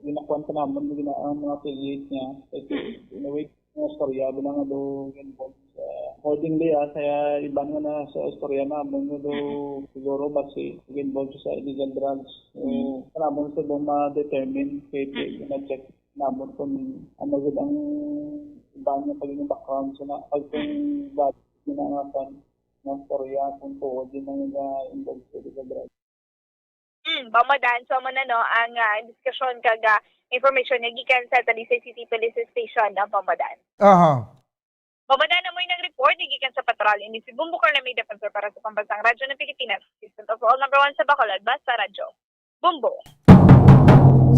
ginakuan pa naman, gina-, ang mga affiliate niya. Like, in a way, nga istorya, bilang nga do involved sa, accordingly, ah, sa iban nga na sa istorya namon, nga do Mm. siguro basi involved sa illegal drugs. So, Mm. kailangan sa doon ma-determine kay Mm. na-check namon kung ano gid ang iban nga pagiging background sa na, pag kung Mm. bad na nga kwan, nga istorya, kung tuod yun ang nag-involve sa illegal drugs. Hmm, Bombodan, so amo na, no, ang, ah, diskusyon kag, ah, information nga gikan sa Talisay City Police Station, ang Bombodan. Aha. Bombodan, amo ning report nga gikan sa Patrol. Ini si Bombo Carla May Defensor para sa Pambansang Radyo ng Pilipinas, Assistant of All Number One sa Bacolod, basta Radyo Bombo.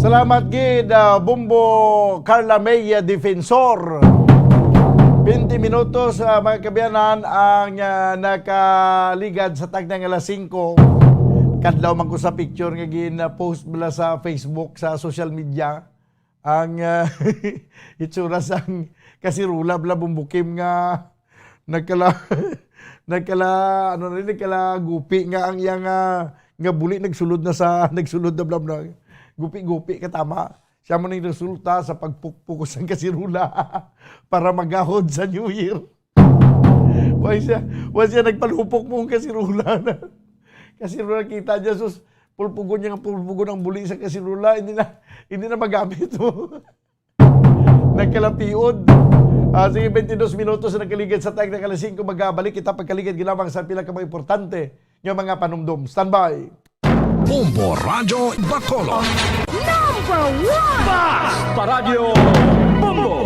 Salamat gid, ah, Bombo Carla May, ah, Defensor. Twenty minutos, ah, mga kaabyanan, ang, ah, nakaligad sa takna nga alas singko. Kadlaw man ko sa picture nga gin-post bala sa Facebook, sa social media. Ang, ah, itsura sang kasirula bala, Bombo Kim, nga nagkala-, nagkala-, ano na, nagkalagupi nga ang iyang, ah, nga buli nagsulod na sa, nagsulod na bala, bala. Gupi-gupi ka, tama. Siya mo ning resulta sa pagpukpukos ang kasirula para magahod sa New Year. Wa siya, wa siya nagpalupok mo ang kasirula na. Kasirula, kita niya, sus, pulpugon niya nga pulpugon ang buli sa kasirula, hindi na, hindi na magamit mo. Nagkalapiod. Ah, sige, twenty-dos minutos na nagkaligad sa tag na kalasing. Kung magabalik kita, pagkaligad ginamang sa pila ka mga importante nga mga panumdom. Standby. Bombo Radyo Bacolod. Number one! Basta Radyo Bombo!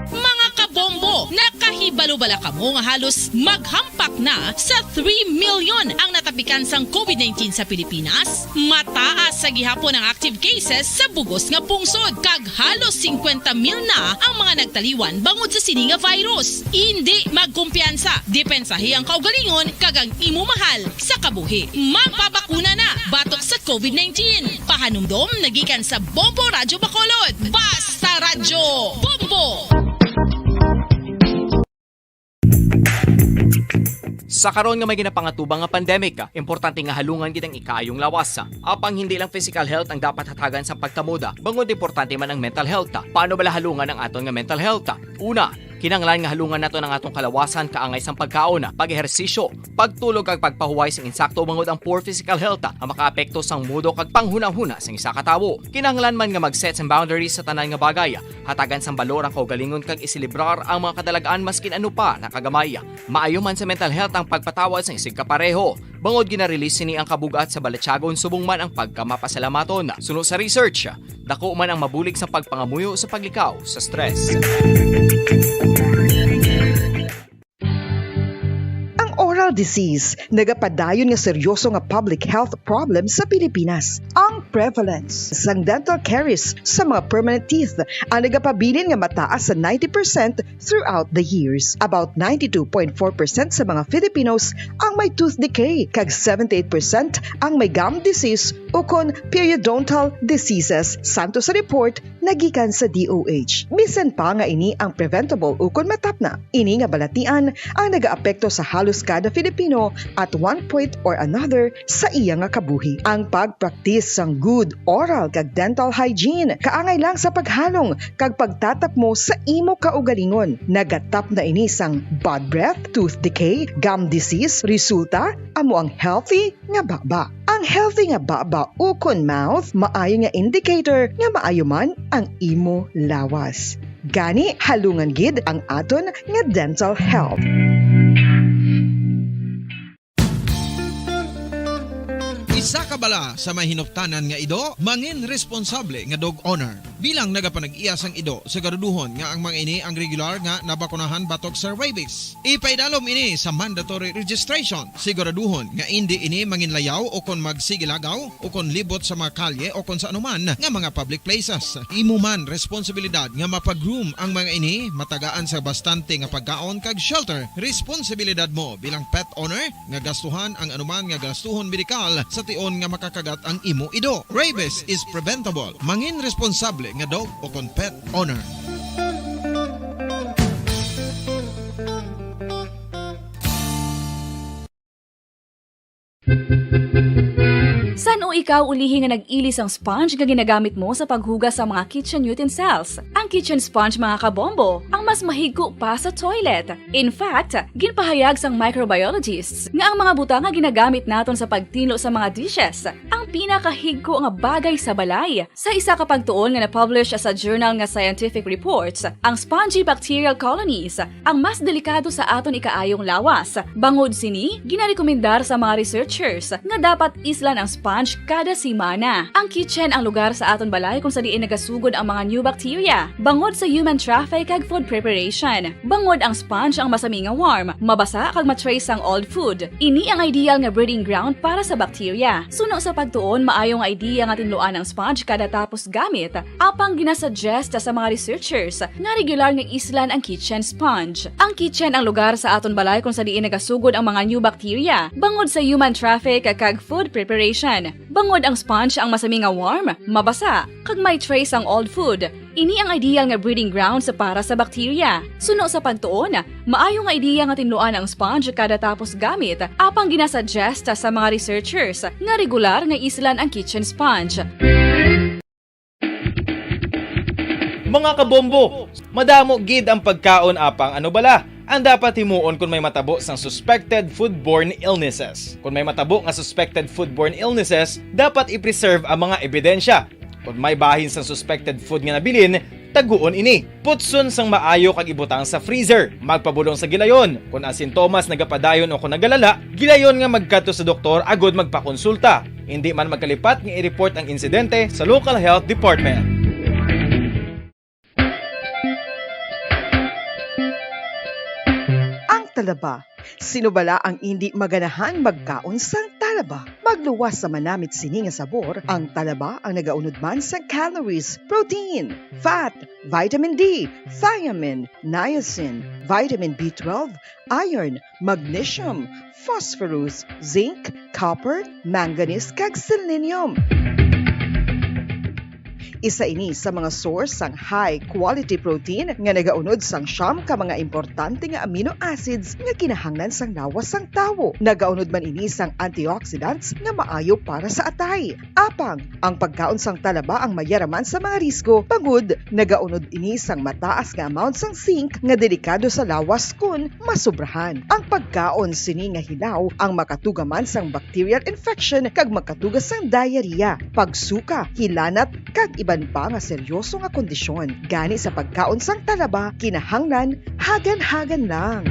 Mga kabombo, nakahibalo bala kamo nga halos maghampak na sa three million ang natapikan sang covid nineteen sa Pilipinas? Mataas sa gihapon ang active cases sa bugos nga pungsod, kag halos singkwenta mil na ang mga nagtaliwan bangod sa sini nga virus. Indi magkumpiyansa, depensahi ang kaugalingon kag ang imo mahal sa kabuhi. Magpabakuna na batok sa covid nineteen. Pahanumdom nagikan sa Bombo Radyo Bacolod. Basta Radyo Bombo! Sa karon nga may ginapangatubang nga pandemic, importante nga halungan gid ang ikaayong lawas. Apang hindi lang physical health ang dapat hatagan sa pagtamod, bangod importante man ang mental health. Paano bala halungan ang aton nga mental health? Una, kinahanglan nga halungan naton ang aton kalawasan kaangay sang pagkaon, pag-ehersisyo, pagtulog kag pagpahuway sing insakto, bangod ang poor physical health ang makaapekto sang mudo kag panghunahuna sang isa ka tawo. Kinahanglan man nga mag-set sang boundaries sa tanan nga bagay, hatagan sang balor ang kaugalingon kag iselebrar ang mga kadalag-an maskin ano pa na kagamay. Maayo man sa mental health ang pagpatawad sang isigka pareho, bangod gina-release sini ang kabug-at sa balatyagon subong man ang pagkamapasalamaton. Suno sa research, dako man ang mabulig sang pagpangamuyo sa paglikaw sa stress. Ang oral disease nagapadayon nga seryoso nga public health problem sa Pilipinas. Ang prevalence sang dental caries sa mga permanent teeth ang nagapabilin nga mataas sa ninety percent throughout the years. About ninety-two point four percent sa mga Filipinos ang may tooth decay, kag seventy-eight percent ang may gum disease ukon periodontal diseases, santo sa report nagikan sa D O H. Bisan pa nga ini ang preventable ukon matapna, ini nga balatian ang nagaapekto sa halos kada Filipino at one point or another sa iya nga kabuhi. Ang pagpraktis sang good oral kag dental hygiene kaangay lang sa paghalong kag pagtatapmo sa imo kaugalingon. Nagatapna ini sang bad breath, tooth decay, gum disease, resulta amo ang healthy nga baba. Ang healthy nga baba ukon mouth maayo nga indicator nga maayo man ang imo lawas. Gani, halungan gid ang aton nga dental health. Isa ka bala sa may hinuptanan nga ido, mangin responsable nga dog owner. Bilang nagapanag-iya sang ido, siguraduhon nga ang mga ini ang regular nga nabakunahan batok sa rabies. Ipaidalom ini sa mandatory registration. Siguraduhon nga indi ini manginlayaw o kon magsigilagaw o kon libot sa mga kalye o kon sa anuman nga mga public places. Imo man responsibilidad nga mapag-groom ang mga ini, matagaan sa bastante nga pagkaon kag shelter. Responsibilidad mo bilang pet owner nga gastuhan ang anuman nga gastuhon medikal sa tion nga makakagat ang imo ido. Rabies is preventable. Mangin responsable nga dog o kon pet owner. San-o Ikaw ulihi nga nag-ili sang sponge nga ginagamit mo sa paghugas sa mga kitchen utensils. Ang kitchen sponge, mga kabombo, ang mas mahigko pa sa toilet. In fact, ginpahayag sang microbiologists nga ang mga butang nga ginagamit naton sa pagtinlo sa mga dishes ang pinakahigko nga bagay sa balay. Sa isa ka pagtuon nga na-publish sa journal nga Scientific Reports, ang spongy bacterial colonies ang mas delikado sa aton ikaayong lawas. Bangod sini, ginarekomendar sa mga researchers nga dapat islan ang sponge kada semana. Ang kitchen ang lugar sa aton balay kung sa diin nagasugod ang mga new bacteria, bangod sa human traffic kag food preparation. Bangod ang sponge ang masami nga warm, mabasa kag ma-trace sang old food. Ini ang ideal nga breeding ground para sa bacteria. Suno sa pagtuon, maayo nga idea nga tinluan ang sponge kada tapos gamit, apang ginasuggest sa mga researchers nga regular nga islan ang kitchen sponge. Ang kitchen ang lugar sa aton balay kung sa diin nagasugod ang mga new bacteria, bangod sa human traffic kag food preparation. Bangod ang sponge ang masami nga warm, mabasa, kag may trace ang old food. Ini ang ideal nga breeding ground sa para sa bacteria. Suno sa pagtuon, maayo nga ideya nga tinluan ang sponge kada tapos gamit, apang ginasuggest sa mga researchers nga regular nga islan ang kitchen sponge. Mga kabombo, madamo gid ang pagkaon, apang ano bala ang dapat himuon kung may matabo sang suspected foodborne illnesses? Kung may matabo nga suspected foodborne illnesses, dapat i-preserve ang mga ebidensya. Kung may bahin sang suspected food nga nabilin, taguon ini. Putson sang maayo kag ibutang sa freezer. Magpabulong sa gilayon. Kung ang sintomas nagapadayon o kung nagalala, gilayon nga magkadto sa doktor agud magpakonsulta. Hindi man magkalipat nga i-report ang insidente sa local health department. Ang talaba. Sino bala ang indi maganahang magkaon sang talaba? Magluwas sa manamit sini nga sabor, ang talaba ang nagaunod man sang calories, protein, fat, vitamin D, thiamine, niacin, vitamin B twelve, iron, magnesium, phosphorus, zinc, copper, manganese, kag selenium. Isa ini sa mga source sang high quality protein nga nagaunod sang siyam ka mga importante nga amino acids nga kinahanglan sang lawas sang tawo. Nagaunod man ini sang antioxidants nga maayo para sa atay. Apang, ang pagkaon sang talaba ang mayaraman sa mga risgo, bangod nagaunod ini sang mataas nga amount sang zinc nga delikado sa lawas kon masobrahan. Ang pagkaon sini nga hilaw ang makatuga man sang bacterial infection kag makatuga sang diarrhea, pagsuka, hilanat, kag iban pa nga seryoso nga kondisyon. Gani sa pagkaon sang talaba, kinahanglan hagan-hagan lang.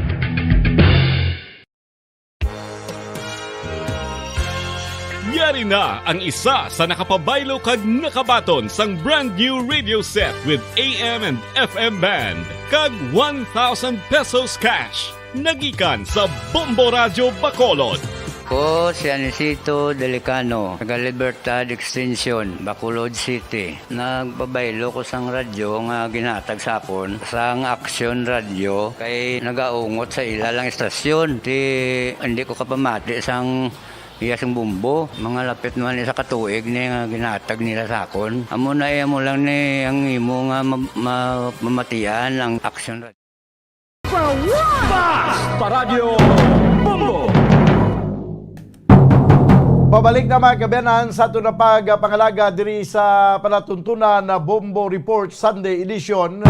Yari na ang isa sa nakapabaylo kag nakabaton sang brand new radio set with A M and F M band kag one thousand pesos cash. Nagikan sa Bombo Radyo Bacolod. Ko si Anisito Delicano, taga Libertad Extension, Bacolod City. Nagpabaylo ko sang radyo nga ginhatag sa akon sang Aksyon Radyo, kay nagaungot sa ila lang istasyon. Ti, hindi ko kapamati sang iya sing bombo. Mga lapit naman isa ka tuig ni nga ginhatag nila sa akon. Amo na, eh, amo lang ni ang imo nga ma-, ma-, mamatian ang Aksyon Radyo. Basta Radyo Bombo! Pabalik na, mga kaabyanan, sa aton na pagpangalaga diri sa palatuntunan na Bombo Report Sunday Edition.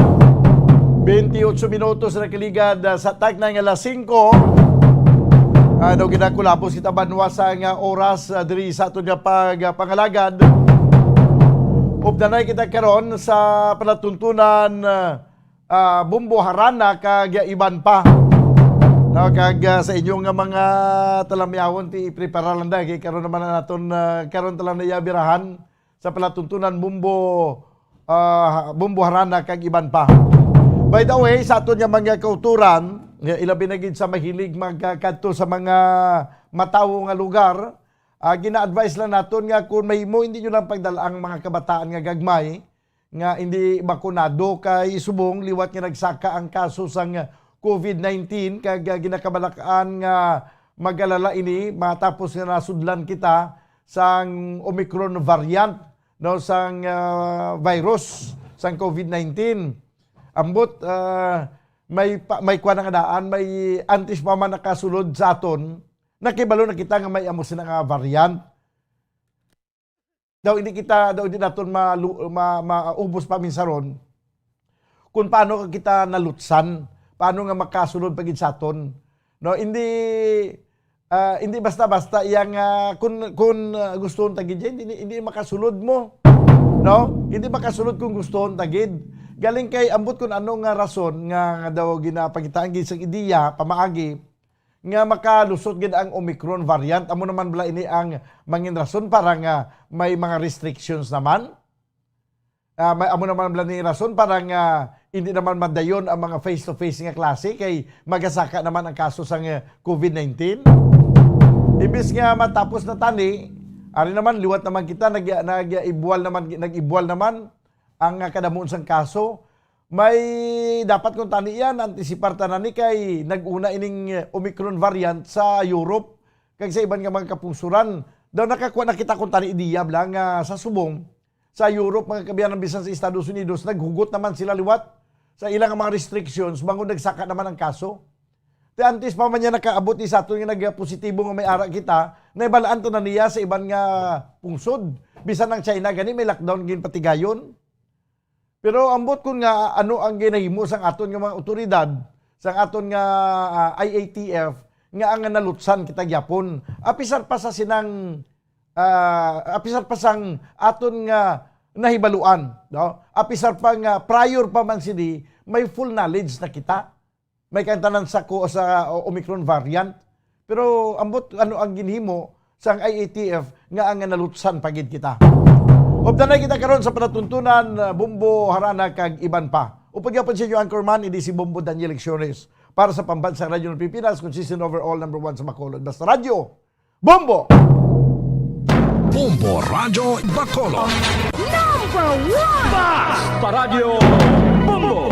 Twenty-eight minutos na kaligad, ah, sa tagna nga alas singko. Ah, daw ginakulabos kita banwa sa nga oras, ah, diri sa aton nga pagpangalagad. Updanay kita karon sa palatuntunan, ah, ah, Bombo Harana kag iban pa. No, kag, ah, sa inyo nga mga talamyawon, ti iprepara lang da, kay karon naman ang aton, ah, karon ta lang na iya birahan sa palatuntunan Bombo, ah, Bombo Harana kag iban pa. By the way, sa aton nga mga kauturan, nga ilabi na gid sa mahilig magkadto sa mga matawo nga lugar, ah, gina-advise lang naton nga kung mahimo, hindi nyo lang pagdala ang mga kabataan nga gagmay, nga hindi bakunado kay subong liwat nga nagsaka ang kaso sang COVID nineteen kag, ah, ginakabalakan nga mag-alala ini matapos nga nasudlan kita sang Omicron variant, no, sang, ah, virus sang COVID nineteen. Ambot, ah, may pa, may kuwan nga daan, may antes pa man nakasulod sa aton, nakibalo na kita nga may amo sina nga variant. Daw hindi kita, daw hindi naton malu-, ma-, maubos pa minsaron kung paano kita nalutsan, paano nga makasulod pa gid sa aton. No, hindi, ah, hindi basta-basta iyang, ah, kun, kun, ah, gustuhon ta gid siya, hindi, hindi makasulod mo. No? Hindi makasulod kung gustuhon ta gid. Galing kay ambot kun ano nga rason nga, nga daw ginapangitaan gid sang ideya, pamaagi, nga makalusot gid ang Omicron variant. Amo naman bala ini ang mangin rason para nga may mga restrictions naman. Ah, may, amo naman bala ni rason para nga hindi naman madayon ang mga face-to-face nga klase kay magasaka naman ang kaso sang, eh, covid nineteen. Imbis nga matapos na tani, ari naman liwat naman kita nag, nag-ibuwal naman, nag-ibuwal naman ang, ah, kadamon sang kaso. May dapat kung tani yan, antisipar ta na ni kay nag-una ining, eh, Omicron variant sa Europe kag sa iban nga mga kapungsuran. Daw nakakuha na kita kung tani ideya bala nga sa subong sa Europe, mga kabiyanan, bisan sa Estados Unidos, naghugot naman sila liwat sa ilang mga restrictions bangod nagsaka naman ang kaso. Ti antes pa man niya nakaabot ni sa aton nga nagpositibo nga may ara kita, nahibalaan to na niya sa iban nga pungsod. Bisan ang China gani may lockdown ginpatigayon. Pero ambot kun nga ano ang ginahimo sang aton nga mga otoridad, sang aton nga, ah, I A T F, nga ang nalutsan kita gyapon. Apisar pa sa sinang, ah, apisar pa sang aton nga nahibaluan, no? Apisar pa nga prior pa man sini, may full knowledge na kita. May kaintanan sa ko, sa Omicron variant. Pero ambot ano ang ginhimo sang I A T F nga ang nalutsan pa gid kita. Updanay kita karon sa panatuntunan, uh, Bombo, Harana, kag iban pa. Upod gyapon sa inyo anchorman, idi si Bombo Daniel Lecciones. Para sa Pambansang Radyo ng Pilipinas, consistent overall number one sa Bacolod. Basta Radyo, Bombo! Bombo Radyo Bacolod. Number one! Basta Radyo Bombo!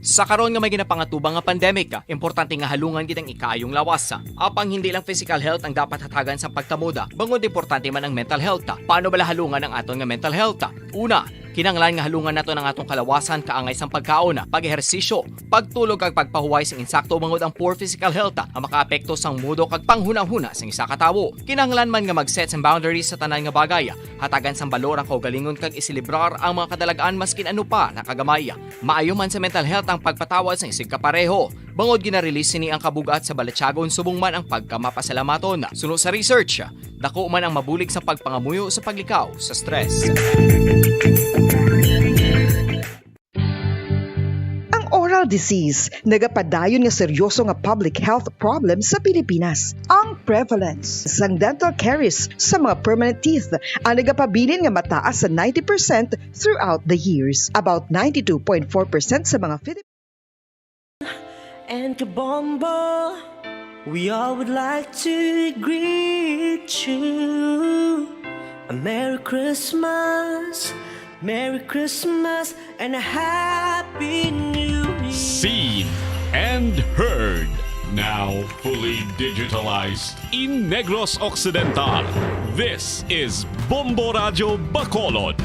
Sa karon nga may ginapangatubang nga pandemic, importante nga halungan gid ang ikaayong lawas. Apang hindi lang physical health ang dapat hatagan sa pagtamod, bangod importante man ang mental health. Paano bala halungan ang aton nga mental health? Una, kinahanglan nga halungan naton ang atong kalawasan kaangay sang pagkaon, pag-ehersisyo, pagtulog kag pagpahuway sing insakto, bangod ang poor physical health ang makaapekto sang mudo kag panghunahuna sang isa ka tawo. Kinahanglan man nga mag-set sang boundaries sa tanan nga bagay, hatagan sang balor ang kaugalingon kag iselebrar ang mga kadalag-an maskin ano pa na kagamay. Maayo man sa mental health ang pagpatawad sang isigkapareho, bangod gina-release sini ang kabug-at sa balatyagon subong man ang pagkamapasalamaton. Suno sa research, dako man ang mabulig sa pagpangamuyo sa paglikaw sa stress. Ang oral disease nagapadayon nga seryoso nga public health problem sa Pilipinas. Ang prevalence sang dental caries sa mga permanent teeth ang nagapabilin nga mataas sa ninety percent throughout the years. About ninety-two point four percent sa mga Filipino And Kabombo, we all would like to greet you a Merry Christmas, Merry Christmas, and a Happy New Year. Seen and heard, now fully digitalized in Negros Occidental. This is Bombo Radyo Bacolod.